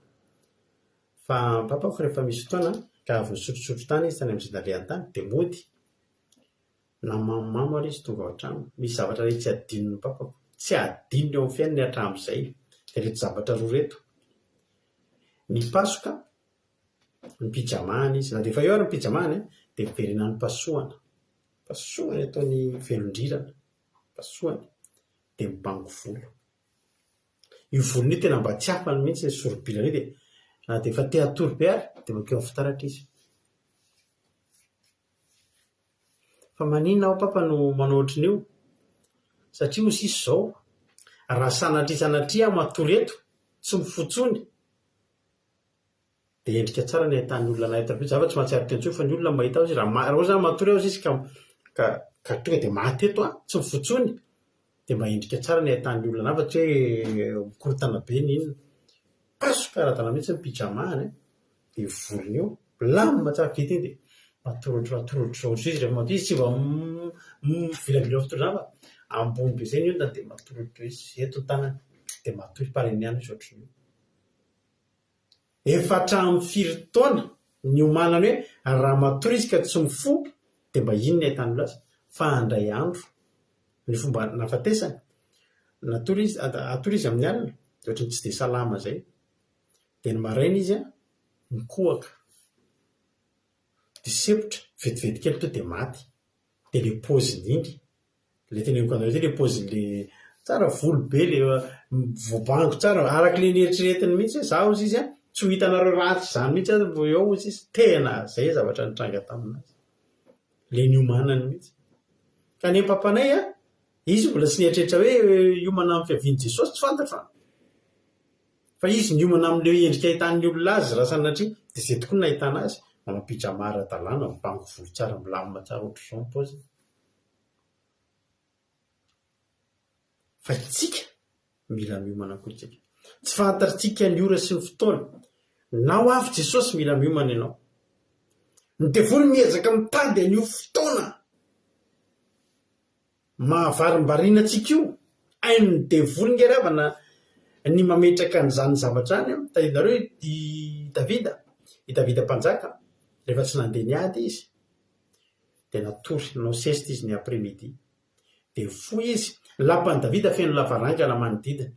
Fa ny papako rehefa misy fotoana ka avy nisotrosotro tany izy tany amin'izay nalehany tany dia mody. Na mamomamo ary izy tonga ao an-trano. Misy zavatra iray tsy adinon'ny papako, tsy adinony eo amin'ny fiainany hatramin'izay, dia ireto zavatra roa ireto. Mipasoka ny pyjama-ny izy, na dia efa eo ary ny pyjama-ny dia miverena pasohana. Pasohany ataony velon-drirana, pasohany dia mibango volo. Io volony io tena mba tsy afany mihitsy ny soribilana io dia na dia efa te hatory be ary dia mankeo amin'ny fitaratra izy. Fa maninona aho papa no manao ohatran'io? Satria hoy sisa izao, raha sanatria sanatria aho matory eto, tsy mifoha intsony, dia endrika tsara ny ahitan'ny olona an'ahy eto Za fa tsy mahatsiaro tena intsony fa ny olona mahita ahy raha raha ohatra zany matory aho sisa ka ka ka tonga dia maty eto aho, tsy mifoha intsony, dia mba endrika tsara ny ahitan'ny olona an'ahy fa tsy hoe mikorontana be ny inona. Pasoka ara-dalàna mihitsy ny pyjama-ny an, dia io volony io, milamina tsara, vita iny dia matory ohatry matory ohatr'izao ohatr'izao izy rehefa matory izy tsy mba mivilabila fotoana izany fa ambony be izay ny ondana dia matory ohatr'izao izy, eto ny tanany dia matory pareny ihany izy ohatran'io. Efa hatramin'ny firy taona niomanany hoe raha matory izy ka tsy mifoha dia mba inona ny ahitan'ny olona azy fa handray andro ny fomba nahafatesany. Natory izy, hatory izy amin'ny alina dia ohatran'ny tsy dia salama izay. Dia ny maraina izy nikohaka. Dia sempotra, vetivety kely tonga dia maty. Dia ilay paoziny iny. Ilay teneniko anareo ity ilay paozin'ilay tsara volo be ilay voabango tsara, araka ilay neritreretiny mihitsy hoe izaho hozy izy an, tsy ho hitanareo ratsy izany mihitsy aho vao eo hozy izy, tena izay zavatra nitranga taminazy. Ilay niomanany mihitsy. Ka ny papanay an, izy mbola tsy nieritreritra hoe hiomana amin'ny fiavian'i Jesosy, tsy fantatro an. Fa izy niomana amin'ilay endrika ahitan'ny olona azy raha sanatria, dia izay tokoa no nahitana azy, manao pyjama ara-dalàna, mibango volo tsara, milamina tsara ohatr'izao ny paoziny. Fa isika, mila miomana koa isika. Tsy fantatritsika ny ora sy ny fotoana. Na ho avy Jesosy, mila miomana ianao. Ny devoly miezaka mitady an'io fotoana mahavarimbariana antsika io. Hain'ny devoly nge ry havana ny mametraka an'izany zavatra izany. Tadidinareo i Davida, i Davida mpanjaka, rehefa tsy nandeha niady izy. Dia natory, nanao sieste izy ny après midi. Dia nifoha izy, ny lapan'i Davida feno lavarangana manodidina.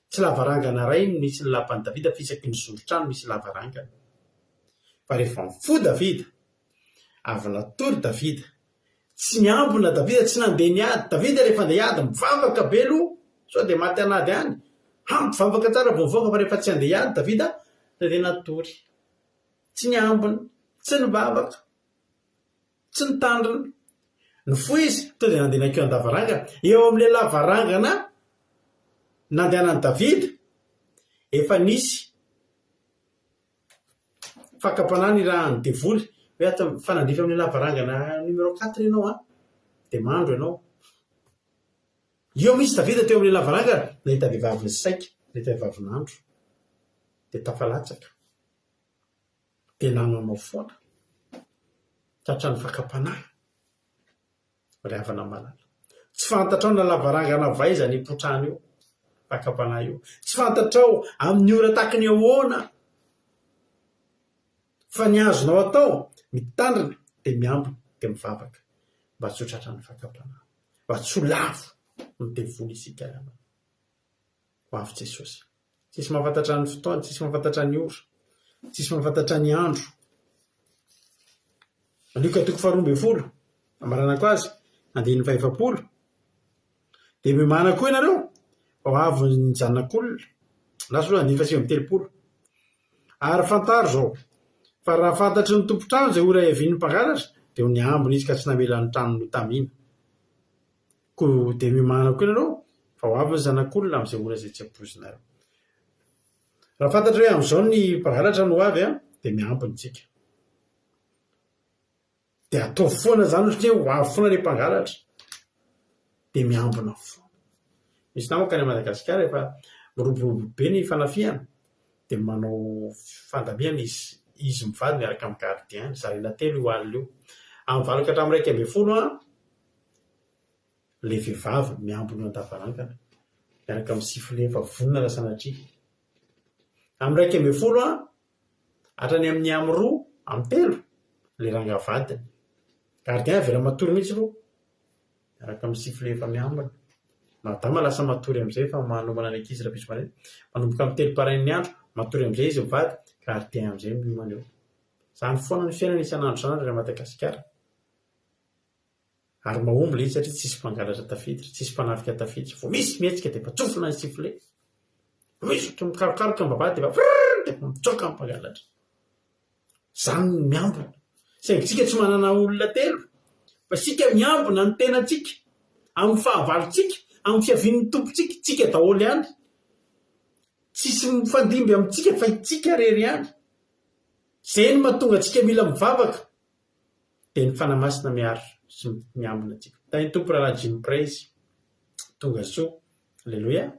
Tsy lavarangana iray no nisy ny lapan'i Davida fa isaky ny zoron-trano misy lavarangana. Fa rehefa nifoha Davida, avy natory Davida, tsy niambina Davida, tsy nandeha niady. Davida rehefa handeha hiady mivavaka be aloha sao dia maty an'ady any. Hampivavaka tsara vao mivoaka fa rehefa tsy handeha hiady Davida dia natory. Tsy niambina, tsy nivavaka, tsy nitandrina. Nifoha izy, tonga dia nandeha nankeo an-davarangana. Eo amin'ilay lavarangana nandehanan'i Davida, efa nisy fakam-panahy nirahan'ny devoly hoe ato mifanandrify amin'ilay lavarangana numéro quatre ianao an, dia mandro ianao. Eo mihitsy Davida teo amin'ilay lavarangana, nahita vehivavy nisaika, nahita vehivavy nandro, dia tafalatsaka. Dia nananao foana. Tratran'ny fakam-panahy. Ry havana malala. Tsy fantatrao na lavarangana avy aiza ny hipotrana io fakam-panahy io. Tsy fantatrao amin'ny ora tahaky ny ahoana. Fa ny azonao atao, mitandrina dia miambina dia mivavaka mba tsy ho tratran'ny fakam-panahy. Mba tsy ho lavo ny devoly isika ry havana. Ho avy Jesosy. Tsisy mahafantatra ny fotoana, tsisy mahafantatra ny ora, tsisy mahafantatra ny andro. Lioka toko faharoa ambin'ny folo, amaranako azy, andininy fahefapolo. Dia miomàna koa ianareo fa ho avy ny Zanak'olona. Lasa aloha andininy fahasivy amby telopolo. Ary fantaro izao, fa raha fantatry ny tompon-trano izay ora hiavian'ny mpangalatra, dia ho niambina izy ka tsy namela ny tranony hotamina. Koa dia miomàna koa ianareo fa ho avy ny Zanak'olona amin'izay ora izay tsy ampoizinareo. Raha fantatra hoe amin'izao ny mpangalatra no ho avy dia miambina isika. Dia ataovy foana izany ohatran'ny hoe ho avy foana ilay mpangalatra. Dia miambina foana. Misy namako any Madagasikara efa miroborobo be ny fanafihana dia manao fandaminana izy izy mivady miaraka amin'ny gardien, zaraina telo io alina io. Amin'ny valo ka hatramin'ny 11 an, ilay vehivavy miambina eo an-davarangana, miaraka amin'ny sifflet efa vonona raha sanatria. Amin'ny 11 an, hatrany amin'ny amin'ny roa, amin'ny telo, ilay rangahy vadiny. Gardien avela matory mihitsy aloha, miaraka amin'ny sifflet efa miambina. Madama lasa matory amin'izay efa manomana ny ankizy rahampitso maraina. Manomboka amin'ny telo parain'ny andro, matory amin'izay izy mivady, gardien amin'izay miomana eo. Izany foana ny fiainana isan'andro izany raha Madagasikara. Ary mahomby ilay izy satria tsisy mpangalatra tafiditra, tsisy mpanafika tafiditra. Vao misy mihetsika dia efa tsofina ny sifflet. Vao misy ohatra mikarokaroka ny vavahady dia efa frrrr dia efa mitsoaka ny mpangalatra. Izany no miambina. Saingy isika tsy manana olona telo fa isika miambina ny tenantsika amin'ny fahavalontsika, amin'ny fiavian'ny Tompontsika, tsika daholo ihany. Tsisy mifandimby amintsika fa itsika irery ihany. Izay no mahatonga antsika mila mivavaka. Dia ny Fanahy Masina miaro sy miambina antsika. Tahin'ny Tompo Rahalahy Jim Praise. Tonga soa. Aleloia.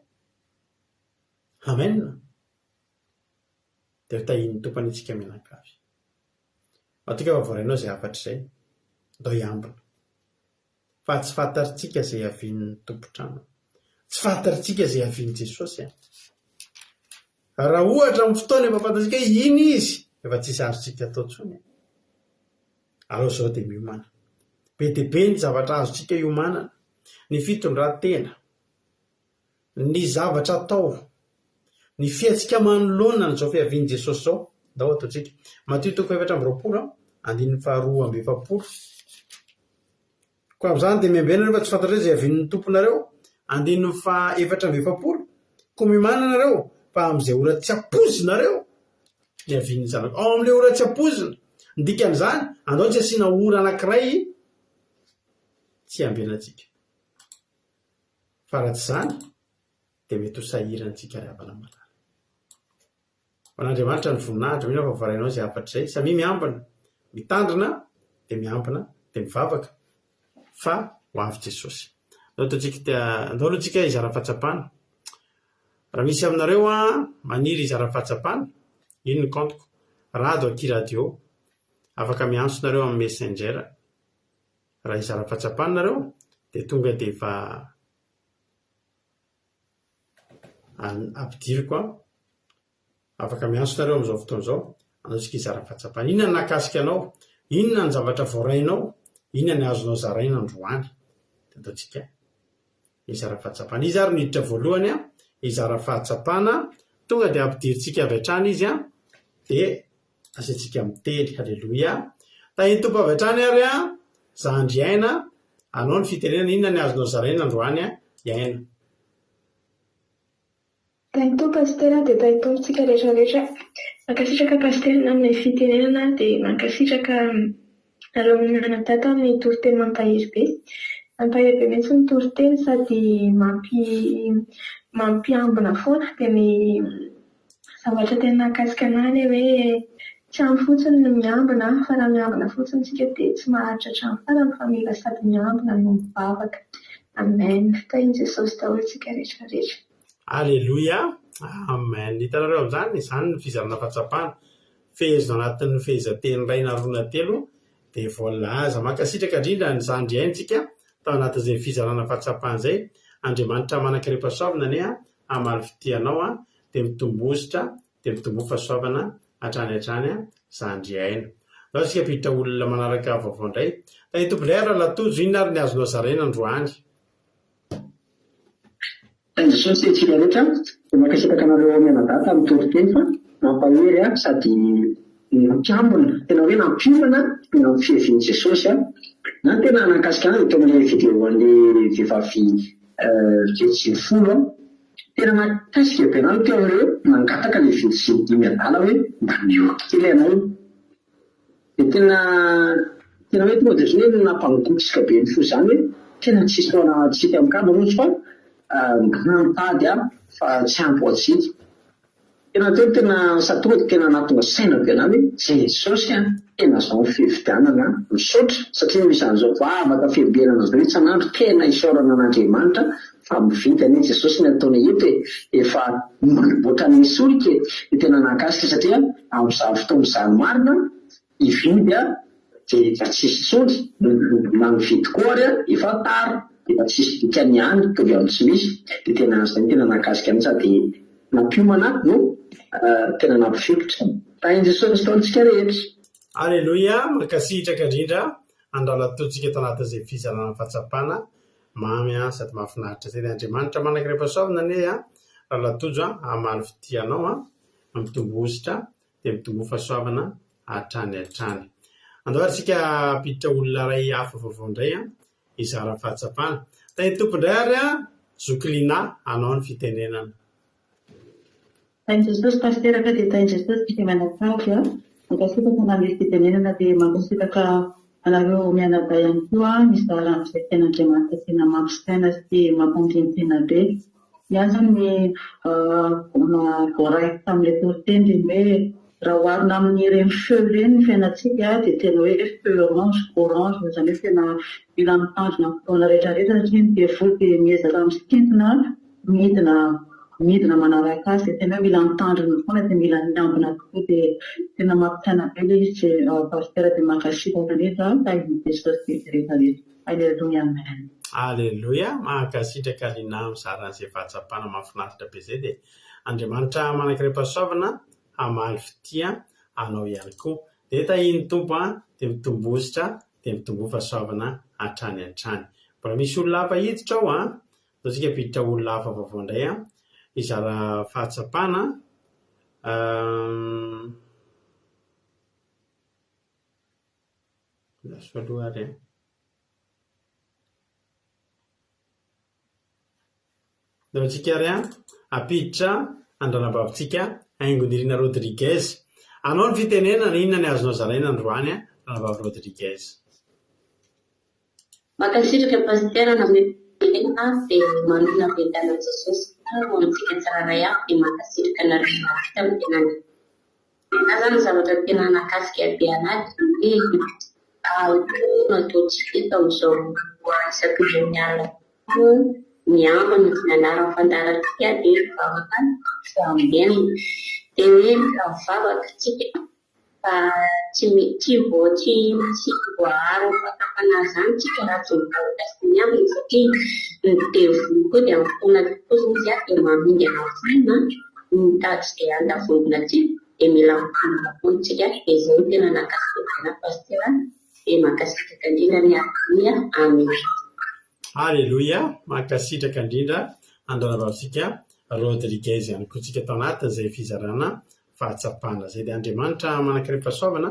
Amen. Dia ho tahian'ny Tompo anie tsika mianakavy. Matoky aho fa voarainao izay hafatra izay. Ndao hiambina. Fa tsy fantatritsika izay hiavian'ny tompon-trano. Tsy fantatritsika izay hiavian'i Jesosy an. Raha ohatra amin'ny fotoana efa fantatsika hoe iny izy, efa tsisy azontsika atao intsony. Aleo izao dia miomàna. Be dia be ny zavatra azontsika iomanana. Ny fitondran-tena, ny zavatra atao, ny fihetsika manoloana an'izao fiavian'i Jesosy izao. Ndao ataontsika. Matio toko 24, andininy faharoa amby efapolo. Koa amin'izany dia miambena nareo fa tsy fantatrareo izay havian'ny Tomponareo. Andininy faha-44. Koa miomàna nareo fa amin'izay ora tsy ampoizinareo ny havian'ny Zanako. Ao amin'ilay ora tsy ampoizina. Ny dikan'izany, andao tsy asiana ora anankiray tsy hiambenantsika. Fa raha tsy izany dia mety ho sahirantsika ry havana malala. Ho an'Andriamanitra ny voninahitra, mino aho fa voarainao izay hafatra izay. Samia miambina, mitandrina dia miambina dia mivavaka fa ho avy Jesosy. Andao ataontsika, andao aloha tsika hizara fahatsapana. Raha misy aminareo an, maniry hizara fahatsapana, ino ny kaontiko? Rado akia radio. Afaka miantso nareo amin'ny messenger. Raha hizara fahatsapana nareo dia tonga dia efa Ampidiriko an. Afaka miantso nareo amin'izao fotoana izao, andao isika hizara fahatsapana. Inona no nahakasika anao? Inona ny zavatra voarainao? Inona ny azonao zaraina androany? Dia andao tsika hizara fahatsapana. Iza ary no hiditra voalohany an? Hizara fahatsapana. Tonga dia ampidirintsika avy hatrany izy an. Dia asaintsika miteny. Aleloia. Tahin'ny Tompo avy hatrany ary an. Zandry aina. Anao ny fitenenana. Inona ny azonao zaraina androany an? Iaina. Tahin'ny Tompo Pasitera dia tahin'ny Tompo tsika rehetra rehetra. Mankasitraka Pasitera amin'ny fitenenana dia mankasitraka nareo mianadahy tamin'ny toriteny mampahery be. Mampahery be mihitsy ny toriteny sady mampi mampiambina foana dia ny zavatra tena nahakasika anah ilay hoe tsy ampy fotsiny ny miambina fa raha miambina fotsiny isika dia tsy maharitra hatramin'ny farany fa mila sady miambina no mivavaka. Amen. Tahin'i Jesosy daholo isika rehetra rehetra. Aleloia! Amen! Hitanareo amin'izany? Izany ny fizarana fahatsapana. Fehezina ao anatin'ny fehezanteny iray na roa na telo dia voalaza. Mankasitraka indrindra ny zandry aintsika tao anatin'izay fizarana fahatsapana izay. Andriamanitra manan-karem-pahasoavana anie hamaly fitia anao dia mitombositra dia mitomboa fahasoavana hatrany hatrany zandry aina. Andao isika hampiditra olona manaraka vaovao indray. Tahin'ny Tompo indray ary Rahalahy Tojo, inona ary ny azonao zaraina androany? Tahin'i Jesosy antsika rehetra, dia mankasitraka anareo mianadahy tamin'ny toriteny fa mampahery ahy sady nampiambina, tena hoe nampiomana ny amin'ny fiavian'i Jesosy aho. Na ny tena nahakasika ahy dia teo amin'ilay vidéo an'ilay vehivavy virjiny folo aho. Tena nahakasika be anah teo amin'ireo nangataka ilay virjiny dimy adala hoe mba mihoaka kely ianao. Dia tena tena hoe tonga dia ohatran'ny hoe nampangotraka be ny fo izany hoe tena tsisy ho ananantsika mikambana hozy fa mba mitady aho fa tsy ampy ho antsika. Tena teo tena sady tonga dia tena nahatonga saina be anah hoe Jesosy a! Tena zao ny fifidianana a! Misaotra satria misy an'izao vavaka fiambenana zao isan'andro tena isaorana an'Andriamanitra fa mividy anie Jesosy ny ataonay eto e! Efa manamboatra ny solika e! Dia tena nahakasika satria amin'izany fotoana izany marina hividy a! Dia efa tsisy intsony, na mividy koa ary efa tara, efa tsisy dikany ihany, mitovy amin'ny tsy misy. Dia tena izay no tena nahakasika an'iny sady nampiomana no tena nampifikitra. Tahin'i Jesosy taontsika rehetra. Aleloia, mankasitraka indrindra andralatoantsika tanatin'izay fizarana fahatsapana mamy an sady mahafinaritra izay dia Andriamanitra manankiray-pahasoavana anie an Ralatojo an hamaly fitia anao an hampitombo hosotra dia mitomboa fahasoavana hatrany hatrany. Andao ary isika hampiditra olona iray hafa vaovao indray an, hizara fahatsapana. Tahin'ny Tompo indray ary an, Zoky Linah, anao ny fitenenana. Tahin'i Jesosy Pasitera ka dia tahin'i Jesosy tsika mianakavy a! Mankasitraka nanome fitenenana dia mankasitraka anareo mianadahy ihany koa nizara amin'izay tenin'Andriamanitra tena mampisaina sy mampandini-tena be. Ny ahy izany ny voaraiko tamin'ilay toriteny dia ny hoe raha oharina amin'ireny feu ireny ny fiainantsika dia tena hoe feu orange, orange, izany hoe tena mila mitandrina amin'ny fotoana rehetra rehetra satria ny devoly dia miezaka misintona midina midina manaraka azy dia tena hoe mila mitandrina foana dia mila miambina tokoa dia tena mampisaina be ilay izy Pasteur dia mankasitraka indrindra tahin'i Jesosy rehetra rehetra. Aleloia amen. Aleloia, mankasitraka Lina mizara an'izay fahatsapana mahafinaritra be izay dia Andriamanitra manankiray-pahasoavana hamaly fitia anao ihany koa. Dia tahian'ny Tompo an, dia mitomboa dia mitomboa fahasoavana hatrany hatrany. Mbola misy olona hafa hiditra ao an, andao tsika hampiditra olona hafa vaovao indray an, hizara fahatsapana an. Lasa aloha ary an. Ndao antsika ary an, hampiditra an-dranabavintsika Haingonirina Rodriguez. Anao ny fitenenana, inona ny azonao zaraina androany an, ranabavy Rodriguez? Mankasitraka Pasitera nanome fitenenana dia manonona fiadanan'i Jesosy ho antsika tsirairay avy dia mankasitraka anareo nahavita ny tenany. Ny ahy zany ny zavatra tena nahakasika be anah dia ny hoe ahoana no ataontsika eto amin'izao isaky ny alina izao miambina ny anaran'ny fandaharantsika dia mivavaka fiambenana. Dia hoe mila mivavaka isika fa tsy tsy vao tsy tsy voaaro amin'ny fakam-panahy izany isika raha tsy mivavaka sy miambina satria ny devoly koa dia amin'ny fotoana tokony izy dia mamingana foana. Mitady izay handavonana antsika dia mila mitandrina foana isika dia izay no tena nankasitraka anah Pasitera dia mankasitraka indrindra ny Aleloia Amen. Aleloia, mankasitraka indrindra an-dRanabavintsika Rodriguez ihany koa tsika tao anatin'izay fizarana fahatsapana izay dia Andriamanitra manankarem-pahasoavana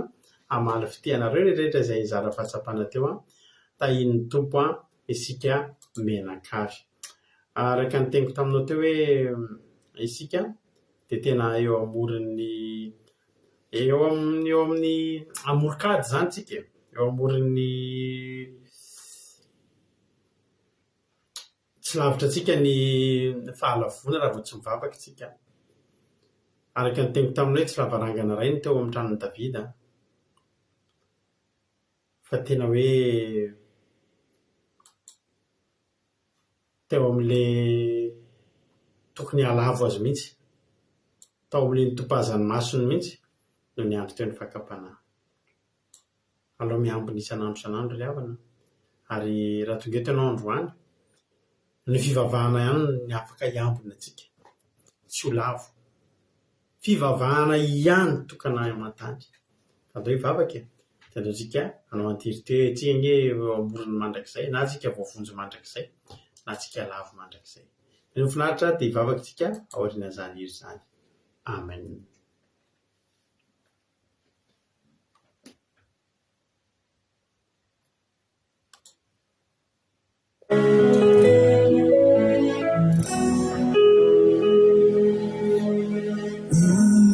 hamaly fitia anareo rehetra izay nizara fahatsapana teo tahian'ny Tompo isika mianakavy. Araka ny teniko taminao teo hoe isika dia tena eo amoron'ny eo amin'ny eo amin'ny amoron-kady izany isika e, eo amoron'ny tsy lavitra antsika ny fahalavoana raha vao tsy mivavaka isika. Araka ny teniko taminao hoe tsy lavarangana iray ny teo amin'ny tranon'i Davida fa tena hoe Teo amin'ilay tokony hahalavo azy mihitsy, tao amin'ilay nitopazan'ny masony mihitsy no niandry teo ny fakam-panahy. Alao miambina isan'andro isan'andro ry havana a! Ary raha tonga eto ianao androany, ny fivavahana ihany no afaka hiambina antsika tsy ho lavo. Fivavahana ihany tokana aman-tany. Andao hivavaka e! Dia andao tsika hanao anterite hoe tsika ange eo amoron'ny mandrakizay, na tsika voavonjy mandrakizay, na tsika lavo mandrakizay. Mino finaritra dia hivavaka tsika aorian'izany hira izany. Amen.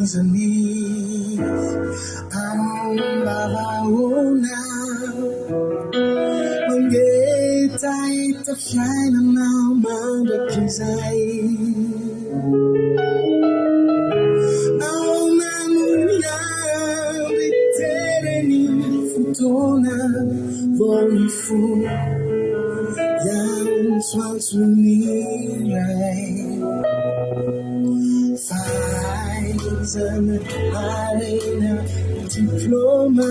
Iza ny ambavahoana mangetaheta fiainana mandrakizay? Nahoana no miandry tereny fotoana vao mifoha hiantsoantso ny Ray? Fahaizana, harena, diplaoma.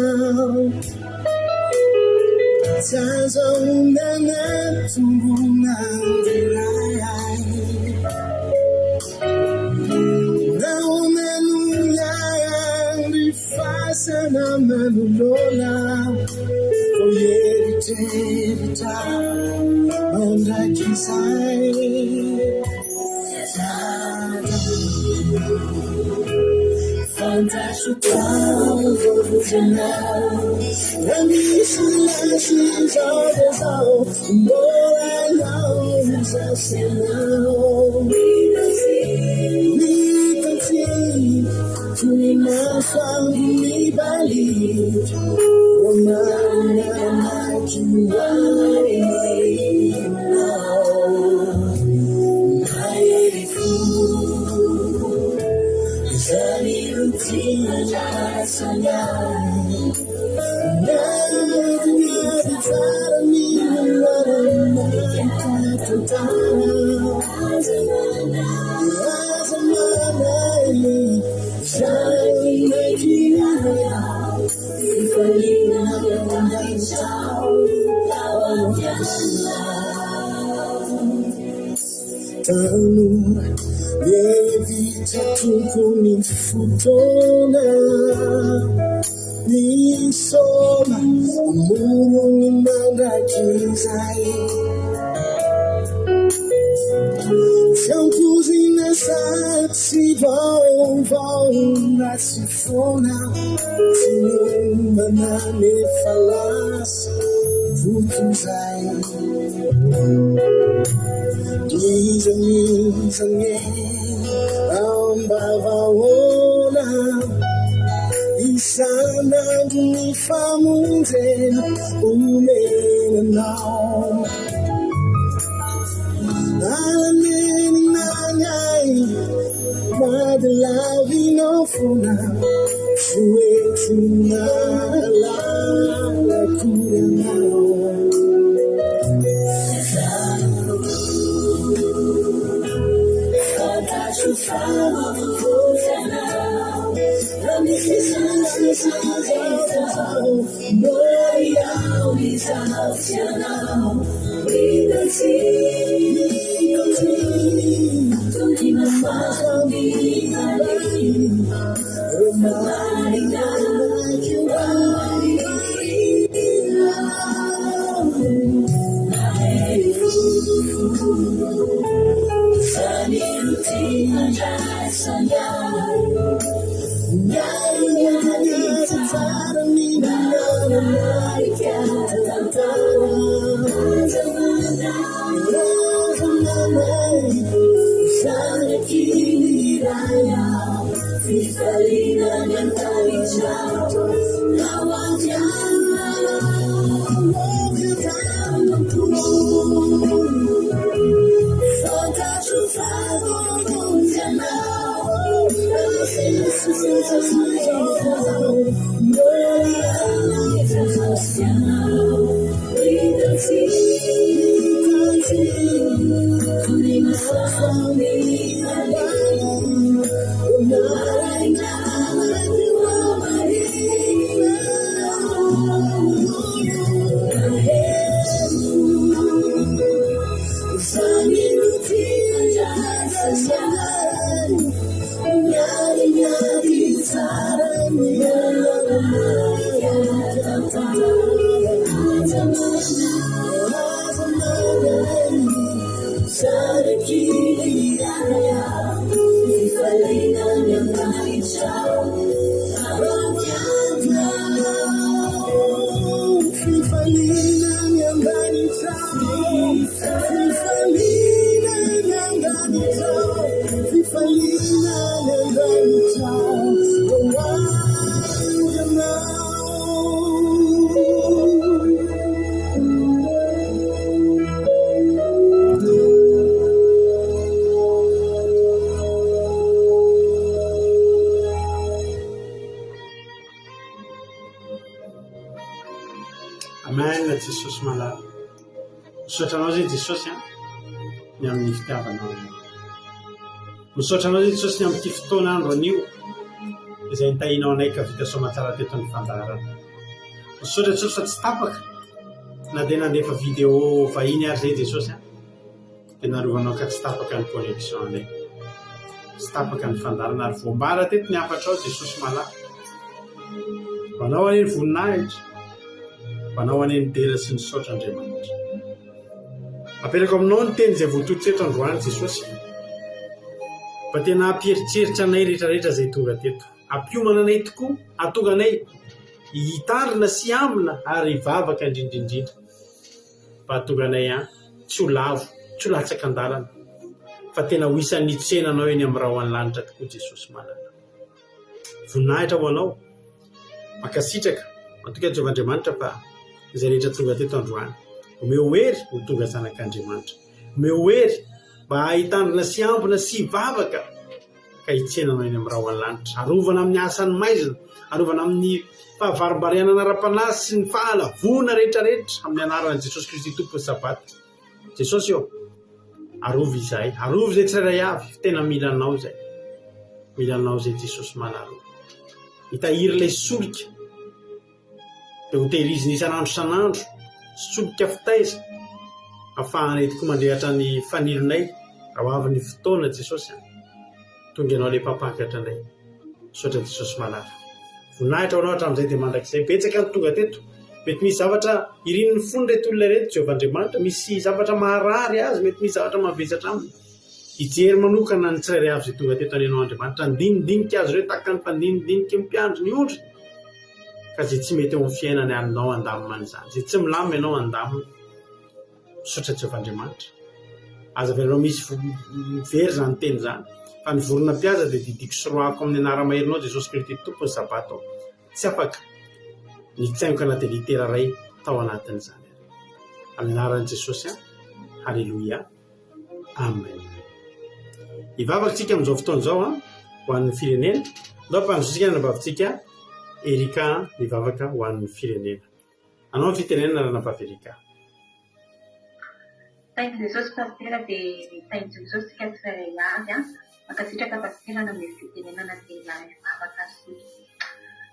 Amen Jesosy malala. Misaotra anao zay Jesosy an, ny amin'ny fitiavanao anay. Misaotra anao zay Jesosy ny amin'ity fotoana andro anio izay nitahianao anay ka vita soamantsara teto ny fandaharana. Misaotra Jesosy fa tsy tapaka. Na dia nandefa vidéo vahiny ary zay Jesosy an, dia narovanao ka tsy tapaka ny connexion anay. Tsy tapaka ny fandaharana ary voambara teto ny hafatrao Jesosy malala. Ho anao anie ny voninahitra, ho anao anie ny dera sy ny saotra Andriamanitra. Apetrako aminao ny teny izay voatoto teto androany Jesosy. Mba tena hampieritreritra anay rehetrarehetra izay tonga teto. Hampiomana anay tokoa, hahatonga anay hitandrina sy hiambina ary hivavaka indrindra indrindra. Mba hahatonga anay an, tsy ho lavo, tsy ho latsaka an-dalana, fa tena ho isan'ny hitsena anao eny amin'ny rahon'ny lanitra tokoa Jesosy malala. Voninahitra ho anao. Mankasitraka. Matoky an'i Jehovah Andriamanitra fa izay rehetra tonga teto androany, omeo hery ho tonga zanak'Andriamanitra. Omeo hery mba hahitandrina sy hiambina sy hivavaka ka hitsena anao eny amin'ny rahon'ny lanitra. Arovana amin'ny asan'ny maizina, arovana amin'ny fahavarimbarianana ara-panahy sy ny fahalavoana rehetrarehetra amin'ny anaran'i Jesosy Kristy Tompon'ny Sabata. Jesosy ô, arovy izahay, arovy izay tsirairay avy, tena mila anao izay. Mila anao izay Jesosy malala. Hitahiry ilay solika dia ho tehirizina isan'andro isan'andro, solika fitaiza, ahafahanay tokoa mandrehatra ny fanilonay raha ho avy ny fotoana Jesosy a. Tonga ianao ilay mpampakatra anay. Misaotra Jesosy malala. Voninahitra ho anao hatramin'izay dia mandrakizay. Betsaka ny tonga teto. Mety misy zavatra irin'ny fony ireto olona ireto Jehovah Andriamanitra. Misy zavatra maharary azy, mety misy zavatra mavesatra aminy. Hijery manokana ny tsirairay avy izay tonga teto anie ianao Andriamanitra. Handinidinika azy ireo tahaka ny mpandinidinika ny mpiandry ny ondry. Ka izay tsy mety eo amin'ny fiainany alinao handamina an'izany. Izay tsy milamina ianao handamina. Misaotra Jehovah Andriamanitra. Aza avelanao misy very izany teny izany. Fa ny vorona mpihaza dia didiako sy roahako amin'ny anara-maherinao Jesosy Kristy Tompo ny Sabata aho. Tsy afaka nitsaingoka na dia litera iray tao anatin'izany ary. Amin'ny anaran'i Jesosy aho. Haleloia. Amen. Hivavaka isika amin'izao fotoana izao an, ho an'ny firenena. Ndao ampandrosotsika ny anabavintsika Erika hivavaka ho an'ny firenena. Anao ny fitenenana ranabavy Erika. Tahin'i Jesosy Pasitera dia tahin'i Jesosy tsika tsirairay avy an! Mankasitraka Pasitera nanome fitenenana dia hiara hivavaka isika.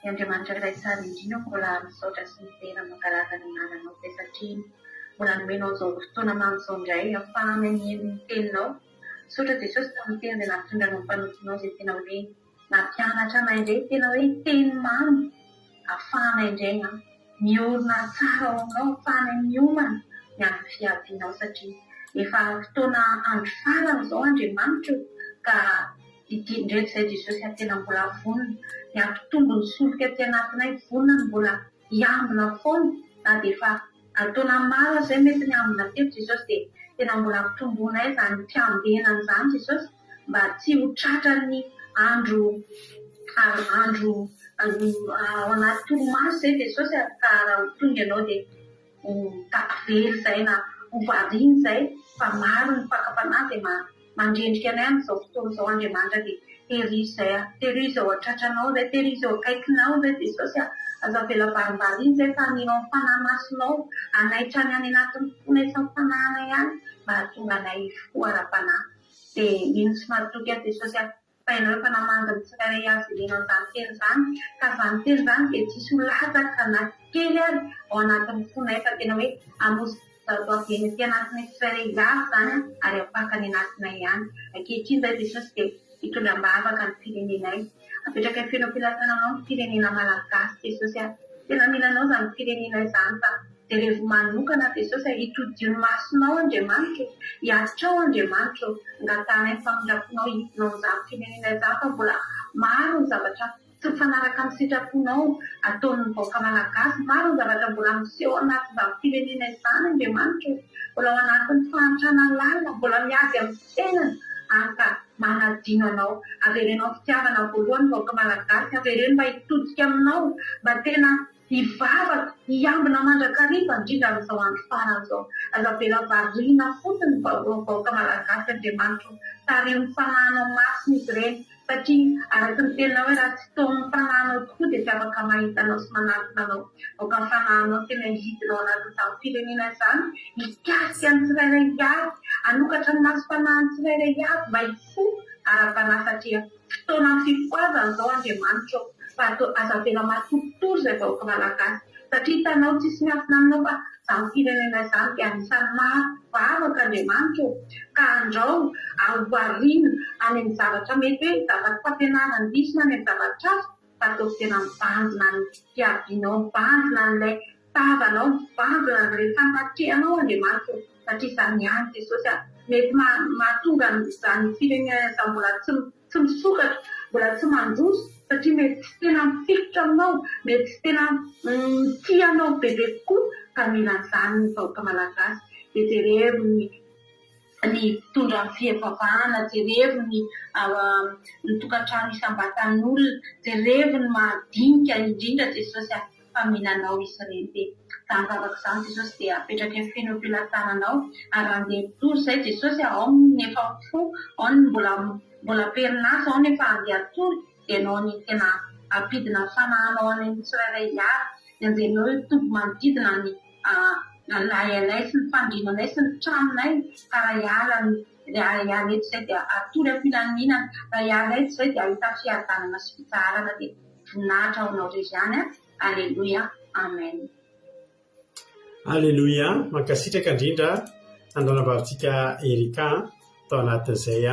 Ry Andriamanitra Ray tsara indrindra mbola misaotra sy midera mankalaza ny anaranao izay satria mbola nomenao izao fotoana mamy izao indray ahafahana mihaino ny teninao. Misaotra Jesosy tamin'ny teny izay nampitondranao ny mpanomponao izay tena hoe Nampianatra anay indray tena hoe teny mamy afahanay indray an, miorina tsara ao aminao afahanay miomana ny amin'ny fiavianao satria efa fotoana andro farany izao Andriamanitra o, ka ity indreto izay Jesosy a tena mbola vonona ny hampitombo ny solika aty anatinay, vonona ny mbola hiambina foana na dia efa taona maro aza izay mety niambina teto Jesosy dia tena mbola ampitomboinay izany fiambenana izany Jesosy mba tsy ho tratran'ny andro andro ao anaty torimaso izay Jesosy ka raha ho tonga ianao dia ho tavela izay na ho variana izay fa maro ny fakam-panahy izay Mandrendrika anay amin'izao fotoana izao Andriamanitra dia tehirizo izay a, tehirizo eo an-tratranao izay, tehirizo eo akaikinao izay Jesosy a, aza avela varimbariana izay fa anino amin'ny Fanahy Masinao hanaitra ny any anatin'ny fonay sy ny fanahinay any mba hahatonga anay hifoha ara-panahy. Dia mino sy matoky aho Jesosy a, fa Ianao efa namangy ny tsirairay avy liana amin'izany teny izany, ka izany teny izany dia tsisy ho latsaka na kely ary ao anatin'ny fonay fa tena hoe hamozy Zato avy eny aty anatinay tsirairay avy izany ary ampaka any anatinay ihany. Ankehitriny izay Jesosy dia hitondra am-bavaka ny firenenay. Apetrakay feno am-pelatananao ny firenena Malagasy Jesosy a. Tena mila anao izany firenena izany fa jerevo manokana Jesosy a. Itodio ny masonao Andriamanitra o. Hiatrao Andriamanitra o. Angatahanay ny famindram-ponao hidina ao amin'izany firenena izany fa mbola maro ny zavatra Tsy mifanaraka amin'ny sitraponao ataon'ny vahoaka malagasy. Maro ny zavatra mbola miseho anatin'izany firenena izany Andriamanitra ô. Mbola ao anatin'ny fahantrana lalina, mbola miady amin'ny fiainana ary ka manadino anao. Avereno amin'ny fitiavana voalohany ny vahoaka malagasy, avereno mba hitodika aminao, mba tena hivavaka, hiambina mandrakariva indrindra amin'izao andro farany izao. Aza avela variana fotsiny ny vahoaka malagasy Andriamanitra ô. Tariho ny fanahinao masina izy ireny. Satria araka ny teninao hoe raha tsy taomin'ny fanahinao tokoa dia tsy afaka mahita anao sy manatona anao. Aoka ny fanahinao tena hidina ao anatin'izany firenena izany, hikasika ny tsirairay avy, hanokatra ny masom-panahin'ny tsirairay avy mba hifoha ara-panahy satria fotoanan'ny fifohazana izao Andriamanitra ô, fa aza avela matoritory izay vahoaka Malagasy. Satria hitanao tsisy miafina aminao fa izany firenena izany dia anisan'ny maro mpivavaka Andriamanitra ô. Ka andrao oharina any amin'ny zavatra mety hoe zava-fampianaran-diso na any amin'ny zavatra hafa fa ataovy tena mibanjina ny fiavianao, mibanjina an'ilay tavanao, mibanjina an'ilay fanatrehanao Andriamanitra ô. Satria izany ihany Jesosy a. Mety mahatonga an'izany firenena izany mbola tsy tsy misokatra, mbola tsy mandroso satria mety tsy tena mifikitra aminao, mety tsy tena mitia anao bebe kokoa ka mila an'izany ny vahoaka malagasy. Dia jerevo ny ny mpitondra ny fivavahana, jerevo ny ny tokantrano isam-batan'olona, jerevo ny madinika indrindra Jesosy a. fa mila anao izy ireny dia izany vavaka izany Jesosy dia apetraka feno eo am-pelatananao ary raha andeha hitory izay Jesosy ao ny efa mifoha ao ny mbola mbola am-perinasa ao ny efa andeha hatory dia ianao ny tena hampidina ny fanahinao any amin'ny tsirairay avy ny anjelinao io Tompo manodidina ny lay anay sy ny fandriananay sy ny tranonay ka raha hiala ny raha hiala eto izay dia hatory am-pilaminana raha hiala eto izay dia hahita fiadanana sy fitsaharana dia Voninahitra ho anao irery ihany a! Aleloia Amen. Aleloia, mankasitraka indrindra an'ranabavintsika Erica tao anatin'izay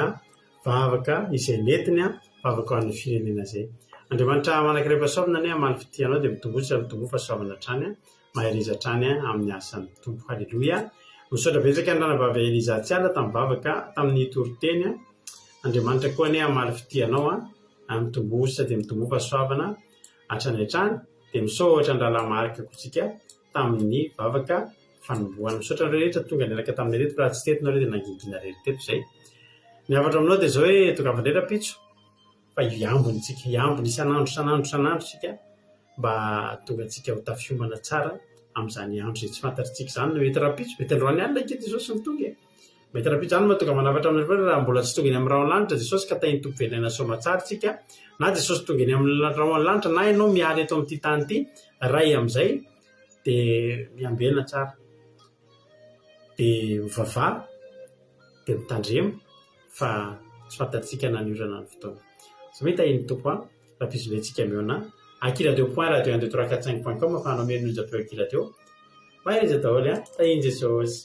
vavaka izay nentiny, vavaka ho an'ny firenena izay. Andriamanitra manankiray fahasoavana anie hamaly fitia anao dia mitomboa sy mitomboa fahasoavana hatrany, mahereza hatrany amin'ny asan'ny Tompo. Aleloia. Misaotra betsaka an'i ranabavy Eliza Tsiala tamin'ny vavaka, tamin'ny toriteny. Andriamanitra koa anie hamaly fitia anao. Mitomboa sady mitomboa fahasoavana hatrany hatrany dia misaotra an'i Rahalahy Marc koa tsika tamin'ny vavaka fanombohana. Misaotra anareo rehetra tonga niaraka taminay teto fa raha tsy teto nareo dia nangingina irery teto izay. Ny hafatra aminao dia izao hoe tongava indray rahampitso fa hiambina isika, hiambina isan'andro isan'andro isan'andro isika mba hahatonga antsika ho tafiomana tsara amin'izany andro izay tsy fantatr'tsika izany no mety rahampitso, mety androany alina ange Jesosy no tonga e. Mety rahampitso izany no mahatonga manafatra aminareo hoe raha mbola tsy tonga eny amin'ny rahon'ny lanitra Jesosy ka tahin'ny Tompo velona soamatsara tsika, na Jesosy tonga eny amin'ny rahon'ny lanitra na ianao miala eto amin'ity tany ity, ray amin'izay dia miambena tsara, dia mivavaha, dia mitandrema fa tsy fantatsika na ny ora na ny fotoana. Samia tahin'ny Tompo an, rahampitso indray tsika mihaona, ankiradio point radio un deux trois quatre cinq point com afahanao mihaino ny onjam-peo ankiradio. Mahereza daholo an, tahin'i Jesosy.